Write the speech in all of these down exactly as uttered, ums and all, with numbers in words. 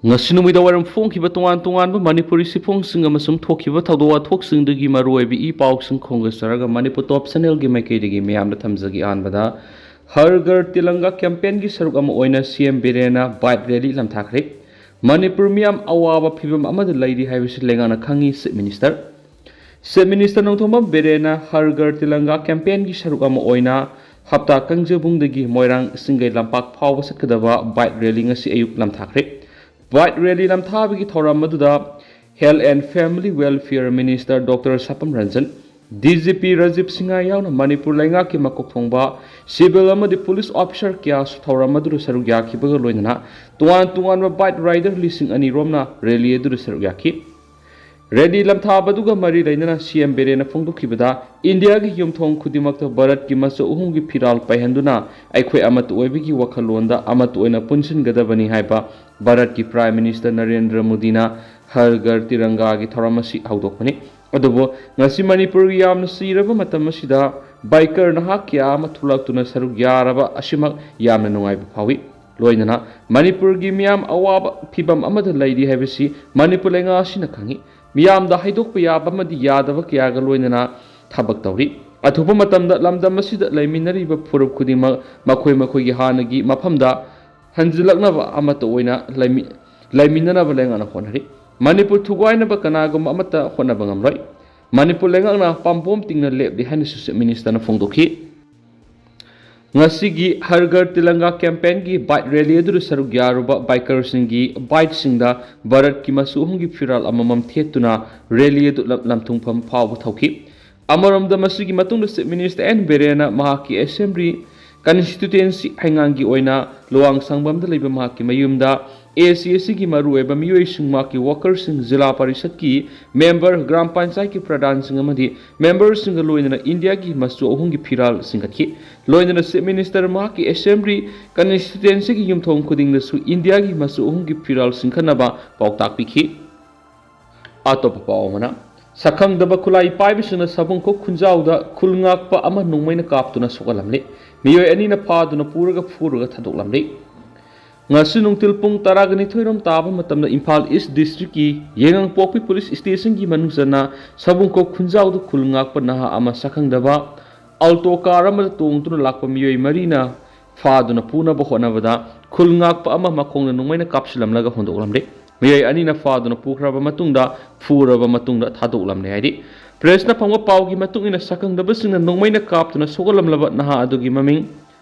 ꯉꯁꯤ ꯅꯨꯃꯤꯗꯥꯡ ꯋꯥꯏꯔꯝ ꯐꯣꯡꯈꯤꯕ ꯇꯣꯉꯥꯟ ꯇꯣꯉꯥꯟꯕ ꯃꯅꯤꯄꯨꯔꯤ ꯁꯤꯐꯣꯡꯁꯤꯡ ꯑꯃꯁꯨꯡ ꯊꯣꯛꯈꯤꯕ ꯊꯧꯗꯣꯛ ꯋꯥꯊꯣꯛꯁꯤꯡꯗꯨꯒꯤ ꯃꯔꯨꯑꯣꯏꯕ ꯏ ꯄꯥꯎꯁꯤꯡ ꯈꯣꯝꯒꯠꯆꯔꯒ ꯃꯅꯤꯄꯨꯔ ꯇꯣꯞ ꯆꯦꯅꯦꯜꯒꯤ ꯃꯥꯏꯀꯩꯗꯒꯤ ꯃꯤꯌꯥꯝꯗ ꯊꯝꯖꯒꯦ꯫ ꯑꯍꯥꯟꯕꯗ ꯍꯔ ꯘꯔ ꯇꯤꯔꯪꯒꯥ ꯀꯦꯝꯄꯦꯟꯒꯤ ꯁꯔꯨꯛ ꯑꯃ ꯑꯣꯏꯅ ꯁꯤ ꯑꯦꯝ ꯕꯤꯔꯦꯟꯅ ꯕꯥꯏꯛ ꯔꯦꯂꯤ ꯂꯝꯊꯥꯈ꯭ꯔꯦ꯫ ꯃꯅꯤꯄꯨꯔ ꯃꯤꯌꯥꯝ ꯑꯋꯥꯕ ꯐꯤꯕꯝ ꯑꯃꯗ ꯂꯩꯔꯤ ꯍꯥꯏꯕꯁꯤ ꯂꯩꯉꯥꯛꯅ ꯈꯪꯏ, chief minister. Chief minister Nongthombam ꯕꯤꯔꯦꯟꯅ ꯍꯔ ꯘꯔ ꯇꯤꯔꯪꯒꯥ ꯀꯦꯝꯄꯦꯟꯒꯤ ꯁꯔꯨꯛ ꯑꯃ ꯑꯣꯏꯅ ꯍꯞꯇꯥ ꯀꯥꯡꯖꯩꯕꯨꯡꯗꯒꯤ ꯃꯣꯏꯔꯥꯡ ꯁꯤꯡꯒꯩ ꯂꯝꯄꯥꯛ ꯐꯥꯎꯕ ꯆꯠꯀꯗꯕ ꯕꯥꯏꯛ ꯔꯦꯂꯤ ꯉꯁꯤ ꯑꯌꯨꯛ ꯂꯝꯊꯥꯈ꯭ꯔꯦ꯫ ꯕꯥꯏꯛ ꯔꯦꯂꯤ ꯂꯝꯊꯥꯕꯒꯤ ꯊꯧꯔꯝ ꯑꯗꯨꯗ Health and Family Welfare Minister Doctor Sapam Ranjan, D G P Rajiv Singh ꯌꯥꯎꯅ ꯃꯅꯤꯄꯨꯔ ꯂꯩꯉꯥꯛꯀꯤ ꯃꯀꯣꯛ ꯊꯣꯡꯕ, ꯁꯤꯚꯤꯜ ꯑꯃꯗꯤ ꯄꯨꯂꯤꯁ ꯑꯣꯐꯤꯁꯥꯔ ꯀꯌꯥꯁꯨ ꯊꯧꯔꯝ ꯑꯗꯨꯗ ꯁꯔꯨꯛ ꯌꯥꯈꯤꯕꯒ ꯂꯣꯏꯅꯅ ꯇꯣꯉꯥꯟ ꯇꯣꯉꯥꯟꯕ ꯕꯥꯏꯛ ꯔꯥꯏꯗꯔ ꯂꯤꯁꯤꯡ ꯑꯅꯤ ꯔꯣꯝꯅ ꯔꯦꯂꯤ ꯑꯗꯨꯗ ꯁꯔꯨꯛ ꯌꯥꯈꯤ꯫ ꯔꯦꯂꯤ ꯂꯝꯊꯥꯕꯗꯨꯒ ꯃꯔꯤ ꯂꯩꯅꯅ ꯁꯤ ꯑꯦꯝ ꯕꯤꯔꯦꯟꯅ ꯐꯣꯡꯗꯣꯛꯈꯤꯕꯗ, ꯏꯟꯗꯤꯌꯥꯒꯤ ꯌꯨꯝꯊꯣꯡ ꯈꯨꯗꯤꯡꯃꯛꯇ ꯚꯥꯔꯠꯀꯤ ꯃꯆꯨ ꯑꯍꯨꯝꯒꯤ ꯐꯤꯔꯥꯜ ꯄꯥꯏꯍꯟꯗꯨꯅ ꯑꯩꯈꯣꯏ ꯑꯃꯠꯇ ꯑꯣꯏꯕꯒꯤ ꯋꯥꯈꯜꯂꯣꯟꯗ ꯑꯃꯠꯇ ꯑꯣꯏꯅ ꯄꯨꯟꯁꯤꯟꯒꯗꯕꯅꯤ ꯍꯥꯏꯕ ꯚꯥꯔꯠꯀꯤ ꯄ꯭ꯔꯥꯏꯝ ꯃꯤꯅꯤꯁꯇꯔ ꯅꯔꯦꯟꯗ꯭ꯔ ꯃꯣꯗꯤꯅ ꯍꯔ ꯘꯔ ꯇꯤꯔꯪꯒꯥꯒꯤ ꯊꯧꯔꯝ ꯑꯁꯤ ꯍꯧꯗꯣꯛꯄꯅꯤ꯫ ꯑꯗꯨꯕꯨ ꯉꯁꯤ ꯃꯅꯤꯄꯨꯔꯒꯤ ꯌꯥꯝꯅ ꯆꯤꯔꯕ ꯃꯇꯝ ꯑꯁꯤꯗ ꯕꯥꯏꯀꯔ ꯅꯍꯥ ꯀꯌꯥ ꯑꯃ ꯊꯣꯛꯂꯛꯇꯨꯅ ꯁꯔꯨꯛ ꯌꯥꯔꯕ ꯑꯁꯤꯃꯛ ꯌꯥꯝꯅ ꯅꯨꯡꯉꯥꯏꯕ ꯐꯥꯎꯏ꯫ ꯂꯣꯏꯅꯅ ꯃꯅꯤꯄꯨꯔꯒꯤ ꯃꯤꯌꯥꯝ ꯑꯋꯥꯕ ꯐꯤꯚꯝ ꯑꯃꯗ ꯂꯩꯔꯤ ꯍꯥꯏꯕꯁꯤ ꯃꯅꯤꯄꯨꯔ ꯂꯩꯉꯥꯛ ꯑꯁꯤꯅ ꯈꯪꯏ꯫ ꯃꯤꯌꯥꯝꯗ ꯍꯥꯏꯗꯣꯛꯄ ꯌꯥꯕ ꯑꯃꯗꯤ ꯌꯥꯗꯕ ꯀꯌꯥꯒ ꯂꯣꯏꯅꯅ ꯊꯕꯛ ꯇꯧꯔꯤ꯫ ꯑꯊꯨꯕ ꯃꯇꯝꯗ ꯂꯝꯗꯝ ꯑꯁꯤꯗ ꯂꯩꯃꯤꯟꯅꯔꯤꯕ ꯐꯨꯔꯨꯞ ꯈꯨꯗꯤꯡꯃꯛ ꯃꯈꯣꯏ ꯃꯈꯣꯏꯒꯤ ꯍꯥꯟꯅꯒꯤ ꯃꯐꯝꯗ ꯍꯟꯖꯤꯜꯂꯛꯅꯕ ꯑꯃꯠꯇ ꯑꯣꯏꯅ ꯂꯩꯃꯤ-, ꯂꯩꯃꯤꯟꯅꯅꯕ ꯂꯩꯉꯥꯛꯅ ꯍꯣꯠꯅꯔꯤ꯫ ꯃꯅꯤꯄꯨꯔ ꯊꯨꯒꯥꯏꯅꯕ ꯀꯅꯥꯒꯨꯝꯕ ꯑꯃꯠꯇ ꯍꯣꯠꯅꯕ ꯉꯝꯂꯣꯏ꯫ ꯃꯅꯤꯄꯨꯔ ꯂꯩꯉꯥꯛꯅ ꯄꯥꯝꯕꯣꯝ ꯇꯤꯡꯅ ꯂꯦꯞꯂꯤ ꯍꯥꯏꯅꯁꯨ ꯆꯤꯐ ꯃꯤꯅꯤꯁꯇꯔꯅ ꯐꯣꯡꯗꯣꯛꯈꯤ꯫ ꯉꯁꯤꯒꯤ ꯍꯔ ꯘꯔ ꯇꯤꯔꯪꯒꯥ ꯀꯦꯝꯄꯦꯟꯒꯤ ꯕꯥꯏꯛ ꯔꯦꯂꯤ ꯑꯗꯨꯗ ꯁꯔꯨꯛ ꯌꯥꯔꯨꯕ ꯕꯥꯏꯀꯔꯁꯤꯡꯒꯤ ꯕꯥꯏꯛꯁꯤꯡꯗ ꯚꯥꯔꯠꯀꯤ ꯃꯆꯨ ꯑꯍꯨꯝꯒꯤ ꯐꯤꯔꯥꯜ ꯑꯃꯃꯝ ꯊꯦꯠꯇꯨꯅ ꯔꯦꯂꯤ ꯑꯗꯨ ꯂꯝ-, ꯂꯝꯊꯨꯡꯐꯝ ꯐꯥꯎꯕ ꯊꯧꯈꯤ꯫ ꯑꯃꯔꯣꯝꯗ, ꯃꯁꯤꯒꯤ ꯃꯇꯨꯡꯗ ꯆꯤꯐ ꯃꯤꯅꯤꯁꯇꯔ ꯑꯦꯟ ꯕꯤꯔꯦꯟꯅ ꯃꯍꯥꯛꯀꯤ ꯑꯦꯁꯦꯝꯕ꯭ꯂꯤ ꯀꯟꯁꯇꯤꯇ꯭ꯌꯨꯑꯦꯟꯁꯤ ꯍꯩꯉꯥꯡꯒꯤ ꯑꯣꯏꯅ ꯂꯨꯋꯥꯡ ꯁꯪꯕꯝꯗ ꯂꯩꯕ ꯃꯍꯥꯛꯀꯤ ꯃꯌꯨꯝꯗ ꯑꯦ ꯁꯤ ꯑꯦꯁ ꯁꯤꯒꯤ ꯃꯔꯨꯑꯣꯏꯕ ꯃꯤꯑꯣꯏꯁꯤꯡ, ꯃꯍꯥꯛꯀꯤ ꯋꯥꯀꯔꯁꯤꯡ, ꯖꯤꯂꯥ ꯄꯔꯤꯁꯠꯀꯤ ꯃꯦꯝꯕꯔ, ꯒ꯭ꯔꯥꯝ ꯄꯟꯆꯥꯌꯠꯀꯤ ꯄ꯭ꯔꯙꯥꯟꯁꯤꯡ ꯑꯃꯗꯤ ꯃꯦꯝꯕꯔꯁꯤꯡꯒ ꯂꯣꯏꯅꯅ ꯏꯟꯗꯤꯌꯥꯒꯤ ꯃꯆꯨ ꯑꯍꯨꯝꯒꯤ ꯐꯤꯔꯥꯜ ꯁꯤꯡꯒꯠꯈꯤ꯫ ꯂꯣꯏꯅꯅ ꯆꯤꯐ ꯃꯤꯅꯤꯁꯇꯔ ꯃꯍꯥꯛꯀꯤ ꯑꯦꯁꯦꯝꯕ꯭ꯂꯤ ꯀꯟꯁꯇꯤꯇ꯭ꯌꯨꯑꯦꯟꯁꯤꯒꯤ ꯌꯨꯝꯊꯣꯡ ꯈꯨꯗꯤꯡꯗꯁꯨ ꯏꯟꯗꯤꯌꯥꯒꯤ ꯃꯆꯨ ꯑꯍꯨꯝꯒꯤ ꯐꯤꯔꯥꯜ ꯁꯤꯡꯈꯠꯅꯕ ꯄꯥꯎꯇꯥꯛ ꯄꯤꯈꯤ꯫ ꯑꯇꯣꯞꯄ ꯄꯥꯎ ꯑꯃꯅ, ꯁꯛꯈꯪꯗꯕ ꯈꯨꯠꯂꯥꯏ ꯄꯥꯏꯕꯁꯤꯡꯅ ꯁꯥꯕꯨꯡꯈꯣꯛ ꯈꯨꯟꯖꯥꯎꯗ ꯈꯨꯜ ꯉꯥꯛꯄ ꯑꯃ ꯅꯣꯡꯃꯩꯅ ꯀꯥꯞꯇꯨꯅ ꯁꯣꯛꯍꯜꯂꯝꯂꯤ꯫ ꯃꯤꯑꯣꯏ ꯑꯅꯤꯅ ꯐꯥꯗꯨꯅ ꯄꯨꯔꯒ ꯐꯨꯔꯒ ꯊꯥꯗꯣꯛꯂꯝꯂꯤ꯫ ꯉꯁꯤ ꯅꯨꯡꯊꯤꯜ ꯄꯨꯡ ꯇꯔꯥꯒ ꯅꯤꯊꯣꯏ ꯔꯣꯝ ꯇꯥꯕ ꯃꯇꯝꯗ ꯏꯝꯐꯥꯜ ꯏꯁ ꯗꯤꯁꯇ꯭ꯔꯤꯛꯀꯤ ꯌꯥꯏꯉꯪꯄꯣꯛꯄꯤ ꯄꯨꯂꯤꯁ ꯁ꯭ꯇꯦꯁꯟꯒꯤ ꯃꯅꯨꯡ ꯆꯟꯅ ꯁꯥꯕꯨꯡꯈꯣꯛ ꯈꯨꯟꯖꯥꯎꯗ ꯈꯨꯜ ꯉꯥꯛꯄ ꯅꯍꯥ ꯑꯃ ꯁꯛꯈꯪꯗꯕ ꯑꯜꯇꯣ ꯀꯥꯔ ꯑꯃꯗ ꯇꯣꯡꯗꯨꯅ ꯂꯥꯛꯄ ꯃꯤꯑꯣꯏ ꯃꯔꯤꯅ ꯐꯥꯗꯨꯅ ꯄꯨꯅꯕ ꯍꯣꯠꯅꯕꯗ ꯈꯨꯜ ꯉꯥꯛꯄ ꯑꯃ ꯃꯈꯣꯡꯅ ꯅꯣꯡꯃꯩꯅ ꯀꯥꯞꯁꯤꯜꯂꯝꯂꯒ ꯍꯨꯟꯗꯣꯛꯂꯝꯂꯦ꯫ ꯃꯤꯑꯣꯏ ꯑꯅꯤꯅ ꯐꯥꯗꯨꯅ ꯄꯨꯈ꯭ꯔꯕ ꯃꯇꯨꯡꯗ ꯐꯨꯔꯕ ꯃꯇꯨꯡꯗ ꯊꯥꯗꯣꯛꯂꯝꯂꯦ ꯍꯥꯏꯔꯤ꯫ ꯄ꯭ꯔꯦꯁꯅ ꯐꯪꯕ ꯄꯥꯎꯒꯤ ꯃꯇꯨꯡ ꯏꯟꯅ ꯁꯛꯈꯪꯗꯕꯁꯤꯡꯅ ꯅꯣꯡꯃꯩꯅ ꯀꯥꯞꯇꯨꯅ ꯁꯣꯛꯍꯜꯂꯝꯂꯕ ꯅꯍꯥ ꯑꯗꯨꯒꯤ ꯃꯃꯤꯡ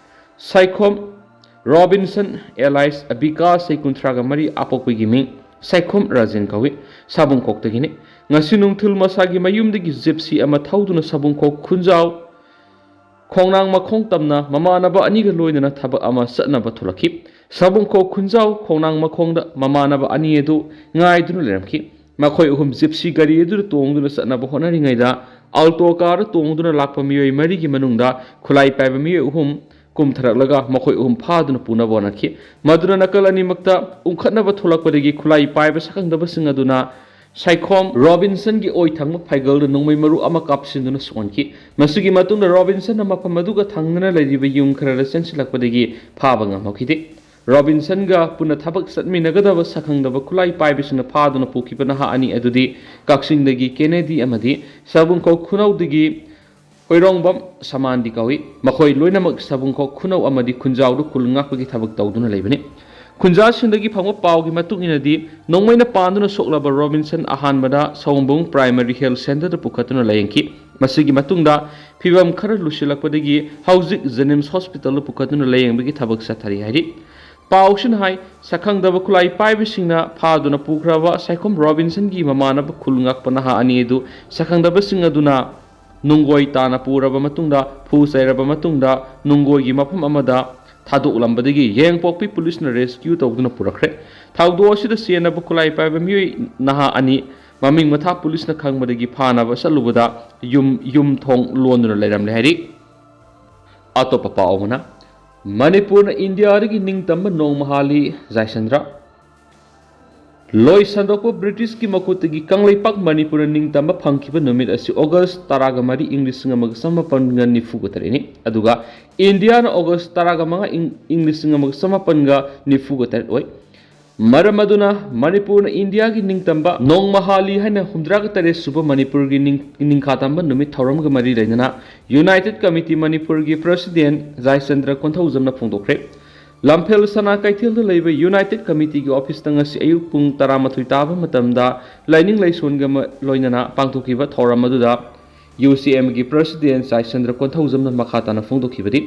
ꯁꯥꯏꯈꯣꯝ ꯔꯣꯕꯤꯟꯁꯟ alias ꯑꯕꯤꯀꯥꯁ, ꯆꯍꯤ ꯀꯨꯟꯊ꯭ꯔꯥꯒ ꯃꯔꯤ, ꯑꯄꯣꯛꯄꯒꯤ ꯃꯤꯡ ꯁꯥꯏꯈꯣꯝ ꯔꯥꯖꯦꯟ ꯀꯧꯏ꯫ ꯁꯥꯕꯨꯡꯈꯣꯛꯇꯒꯤꯅꯤ꯫ ꯉꯁꯤ ꯅꯨꯡꯊꯤꯜ ꯃꯁꯥꯒꯤ ꯃꯌꯨꯝꯗꯒꯤ ꯖꯤꯞꯁꯤ ꯑꯃ ꯊꯧꯗꯨꯅ ꯁꯥꯕꯨꯡꯈꯣꯛ ꯈꯨꯟꯖꯥꯎ ꯈꯣꯡꯅꯥꯡ ꯃꯈꯣꯡ ꯇꯝꯅ ꯃꯃꯥꯟꯅꯕ ꯑꯅꯤꯒ ꯂꯣꯏꯅꯅ ꯊꯕꯛ ꯑꯃ ꯆꯠꯅꯕ ꯊꯣꯛꯂꯛꯈꯤ꯫ ꯁꯥꯕꯨꯡꯈꯣꯛ ꯈꯨꯟꯖꯥꯎ ꯈꯣꯡꯅꯥꯡ ꯃꯈꯣꯡꯗ ꯃꯃꯥꯟꯅꯕ ꯑꯅꯤ ꯑꯗꯨ ꯉꯥꯏꯗꯨꯅ ꯂꯩꯔꯝꯈꯤ꯫ ꯃꯈꯣꯏ ꯑꯍꯨꯝ ꯖꯤꯞꯁꯤ ꯒꯥꯔꯤ ꯑꯗꯨꯗ ꯇꯣꯡꯗꯨꯅ ꯆꯠꯅꯕ ꯍꯣꯠꯅꯔꯤꯉꯩꯗ ꯑꯜꯇꯣ ꯀꯥꯔꯗ ꯇꯣꯡꯗꯨꯅ ꯂꯥꯛꯄ ꯃꯤꯑꯣꯏ ꯃꯔꯤꯒꯤ ꯃꯅꯨꯡꯗ ꯈꯨꯠꯂꯥꯏ ꯄꯥꯏꯕ ꯃꯤꯑꯣꯏ ꯑꯍꯨꯝ ꯀꯨꯝꯊꯔꯛꯂꯒ ꯃꯈꯣꯏ ꯑꯍꯨꯝ ꯐꯥꯗꯨꯅ ꯄꯨꯅꯕ ꯍꯣꯠꯅꯈꯤ꯫ ꯃꯗꯨꯅ ꯅꯥꯀꯜ ꯑꯅꯤꯃꯛꯇ ꯎꯪꯈꯠꯅꯕ ꯊꯣꯛꯂꯛꯄꯗꯒꯤ ꯈꯨꯠꯂꯥꯏ ꯄꯥꯏꯕ ꯁꯛꯈꯪꯗꯕꯁꯤꯡ ꯑꯗꯨꯅ ꯁꯥꯏꯈꯣꯝ ꯔꯣꯕꯤꯟꯁꯟꯒꯤ ꯑꯣꯏ ꯊꯪꯕ ꯐꯩꯒꯜꯗ ꯅꯣꯡꯃꯩ ꯃꯔꯨ ꯑꯃ ꯀꯥꯞꯁꯤꯟꯗꯨꯅ ꯁꯣꯛꯍꯟꯈꯤ꯫ ꯃꯁꯤꯒꯤ ꯃꯇꯨꯡꯗ ꯔꯣꯕꯤꯟꯁꯟꯅ ꯃꯐꯝ ꯑꯗꯨꯒ ꯊꯪꯅꯅ ꯂꯩꯔꯤꯕ ꯌꯨꯝ ꯈꯔꯗ ꯆꯦꯟꯁꯤꯜꯂꯛꯄꯗꯒꯤ ꯐꯥꯕ ꯉꯝꯍꯧꯈꯤꯗꯦ꯫ ꯔꯣꯕꯤꯟꯁꯟꯒ ꯄꯨꯟꯅ ꯊꯕꯛ ꯆꯠꯃꯤꯟꯅꯒꯗꯕ ꯁꯛꯈꯪꯗꯕ ꯈꯨꯠꯂꯥꯏ ꯄꯥꯏꯕꯁꯤꯡꯅ ꯐꯥꯗꯨꯅ ꯄꯨꯈꯤꯕ ꯅꯍꯥ ꯑꯅꯤ ꯑꯗꯨꯗꯤ ꯀꯛꯆꯤꯡꯗꯒꯤ ꯀꯦꯅꯦꯗꯤ ꯑꯃꯗꯤ ꯁꯥꯕꯨꯡꯈꯣꯛ ꯈꯨꯅꯧꯗꯒꯤ ꯍꯣꯏꯔꯣꯡꯕꯝ ꯁꯃꯥꯟꯗꯤ ꯀꯧꯏ꯫ ꯃꯈꯣꯏ ꯂꯣꯏꯅꯃꯛ ꯁꯥꯕꯨꯡꯈꯣꯛ ꯈꯨꯅꯧ ꯑꯃꯗꯤ ꯈꯨꯟꯖꯥꯎꯗ ꯈꯨꯜ ꯉꯥꯛꯄꯒꯤ ꯊꯕꯛ ꯇꯧꯗꯨꯅ ꯂꯩꯕꯅꯤ꯫ ꯈꯨꯟꯖꯥꯁꯤꯡꯗꯒꯤ ꯐꯪꯕ ꯄꯥꯎꯒꯤ ꯃꯇꯨꯡ ꯏꯟꯅꯗꯤ, ꯅꯣꯡꯃꯩꯅ ꯄꯥꯟꯗꯨꯅ ꯁꯣꯛꯂꯕ ꯔꯣꯕꯤꯟꯁꯟ ꯑꯍꯥꯟꯕꯗ ꯁꯑꯣꯝꯕꯨꯡ ꯄ꯭ꯔꯥꯏꯃꯔꯤ ꯍꯦꯜꯊ ꯁꯦꯟꯇꯔꯗ ꯄꯨꯈꯠꯇꯨꯅ ꯂꯥꯌꯦꯡꯈꯤ꯫ ꯃꯁꯤꯒꯤ ꯃꯇꯨꯡꯗ ꯐꯤꯕꯝ ꯈꯔ ꯂꯨꯁꯤꯜꯂꯛꯄꯗꯒꯤ ꯍꯧꯖꯤꯛ ꯖꯦꯅꯤꯝꯁ ꯍꯣꯁꯄꯤꯇꯥꯜꯗ ꯄꯨꯈꯠꯇꯨꯅ ꯂꯥꯌꯦꯡꯕꯒꯤ ꯊꯕꯛ ꯆꯠꯊꯔꯤ ꯍꯥꯏꯔꯤ꯫ ꯄꯥꯎꯁꯤꯅ ꯍꯥꯏ, ꯁꯛꯈꯪꯗꯕ ꯈꯨꯠꯂꯥꯏ ꯄꯥꯏꯕꯁꯤꯡꯅ ꯐꯥꯗꯨꯅ ꯄꯨꯈ꯭ꯔꯕ ꯁꯥꯏꯈꯣꯝ ꯔꯣꯕꯤꯟꯁꯟꯒꯤ ꯃꯃꯥꯟꯅꯕ ꯈꯨꯜ ꯉꯥꯛꯄ ꯅꯍꯥ ꯑꯅꯤ ꯑꯗꯨ ꯁꯛꯈꯪꯗꯕꯁꯤꯡ ꯑꯗꯨꯅ ꯅꯨꯡꯒꯣꯏ ꯇꯥꯅ ꯄꯨꯔꯕ ꯃꯇꯨꯡꯗ, ꯐꯨ ꯆꯩꯔꯕ ꯃꯇꯨꯡꯗ, ꯅꯨꯡꯒꯣꯏꯒꯤ ꯃꯐꯝ ꯑꯃꯗ ꯊꯥꯗꯣꯛꯂꯝꯕꯗꯒꯤ ꯌꯥꯏꯉꯪꯄꯣꯛꯄꯤ ꯄꯨꯂꯤꯁꯅ ꯔꯦꯁꯀ꯭ꯌꯨ ꯇꯧꯗꯨꯅ ꯄꯨꯔꯛꯈ꯭ꯔꯦ꯫ ꯊꯧꯗꯣꯛ ꯑꯁꯤꯗ ꯆꯦꯟꯅꯕ ꯈꯨꯠꯂꯥꯏ ꯄꯥꯏꯕ ꯃꯤꯑꯣꯏ ꯅꯍꯥ ꯑꯅꯤ ꯃꯃꯤꯡ ꯃꯊꯥ ꯄꯨꯂꯤꯁꯅ ꯈꯪꯕꯗꯒꯤ ꯐꯥꯅꯕ ꯆꯠꯂꯨꯕꯗ ꯌꯨꯝ, ꯌꯨꯝ ꯊꯣꯡ ꯂꯣꯟꯗꯨꯅ ꯂꯩꯔꯝꯂꯦ ꯍꯥꯏꯔꯤ꯫ ꯑꯇꯣꯞꯄ ꯄꯥꯎ ꯑꯃꯅ, ꯃꯅꯤꯄꯨꯔꯅ ꯏꯟꯗꯤꯌꯥꯗꯒꯤ ꯅꯤꯡꯇꯝꯕ ꯅꯣꯡꯃ ꯍꯥꯜꯂꯤ, ꯖꯥꯏꯁꯟꯗ꯭ꯔ꯫ ꯂꯣꯏ ꯁꯟꯗꯣꯛꯄ ꯕ꯭ꯔꯤꯇꯤꯁꯀꯤ ꯃꯈꯨꯠꯇꯒꯤ ꯀꯪꯂꯩꯄꯥꯛ ꯃꯅꯤꯄꯨꯔꯅ ꯅꯤꯡꯇꯝꯕ ꯐꯪꯈꯤꯕ ꯅꯨꯃꯤꯠ ꯑꯁꯤ ꯑꯣꯒꯁ ꯇꯔꯥꯒ ꯃꯔꯤ, ꯏꯪ ꯂꯤꯁꯤꯡ ꯑꯃꯒ ꯆꯃꯥꯄꯟꯒ ꯅꯤꯐꯨꯒ ꯇꯔꯦꯠꯅꯤ꯫ ꯑꯗꯨꯒ ꯏꯟꯗꯤꯌꯥꯅ ꯑꯣꯒꯁ ꯇꯔꯥꯒ ꯃꯉꯥ, ꯏꯪ, ꯏꯪ ꯂꯤꯁꯤꯡ ꯑꯃꯒ ꯆꯃꯥꯄꯟꯒ ꯅꯤꯐꯨꯒ ꯇꯔꯦꯠ ꯑꯣꯏ꯫ ꯃꯔꯝ ꯑꯗꯨꯅ ꯃꯅꯤꯄꯨꯔꯅ ꯏꯟꯗꯤꯌꯥꯒꯤ ꯅꯤꯡꯇꯝꯕ ꯅꯣꯡꯃꯍꯥꯂꯤ ꯍꯥꯏꯅ ꯍꯨꯝꯗ꯭ꯔꯥꯒ ꯇꯔꯦꯠ ꯁꯨꯕ ꯃꯅꯤꯄꯨꯔꯒꯤ ꯅꯤꯡ-, ꯅꯤꯡꯈꯥ ꯇꯝꯕ ꯅꯨꯃꯤꯠ ꯊꯧꯔꯝꯒ ꯃꯔꯤ ꯂꯩꯅꯅ ꯌꯨꯅꯥꯏꯇꯦꯗ ꯀꯃꯤꯇꯤ ꯃꯅꯤꯄꯨꯔꯒꯤ ꯄ꯭ꯔꯁꯤꯗꯦꯟ ꯖꯥꯏꯆꯟꯗ꯭ꯔ ꯀꯣꯟꯊꯧꯖꯝꯅ ꯐꯣꯡꯗꯣꯛꯈ꯭ꯔꯦ꯫ ꯂꯝꯐꯦꯜ ꯁꯅꯥ ꯀꯩꯊꯦꯜꯗ ꯂꯩꯕ ꯌꯨꯅꯥꯏꯇꯦꯗ ꯀꯃꯤꯇꯤꯒꯤ ꯑꯣꯐꯤꯁꯇ ꯉꯁꯤ ꯑꯌꯨꯛ ꯄꯨꯡ ꯇꯔꯥꯃꯥꯊꯣꯏ ꯇꯥꯕ ꯃꯇꯝꯗ ꯂꯥꯏꯅꯤꯡ ꯂꯥꯏꯁꯣꯟꯒ ꯃ-, ꯂꯣꯏꯅꯅ ꯄꯥꯡꯊꯣꯛꯈꯤꯕ ꯊꯧꯔꯝ ꯑꯗꯨꯗ ꯌꯨ ꯁꯤ ꯑꯦꯝꯒꯤ ꯄ꯭ꯔꯁꯤꯗꯦꯟ ꯖꯥꯏꯆꯟꯗ꯭ꯔ ꯀꯣꯟꯊꯧꯖꯝꯅ ꯃꯈꯥ ꯇꯥꯅ ꯐꯣꯡꯗꯣꯛꯈꯤꯕꯗꯤ,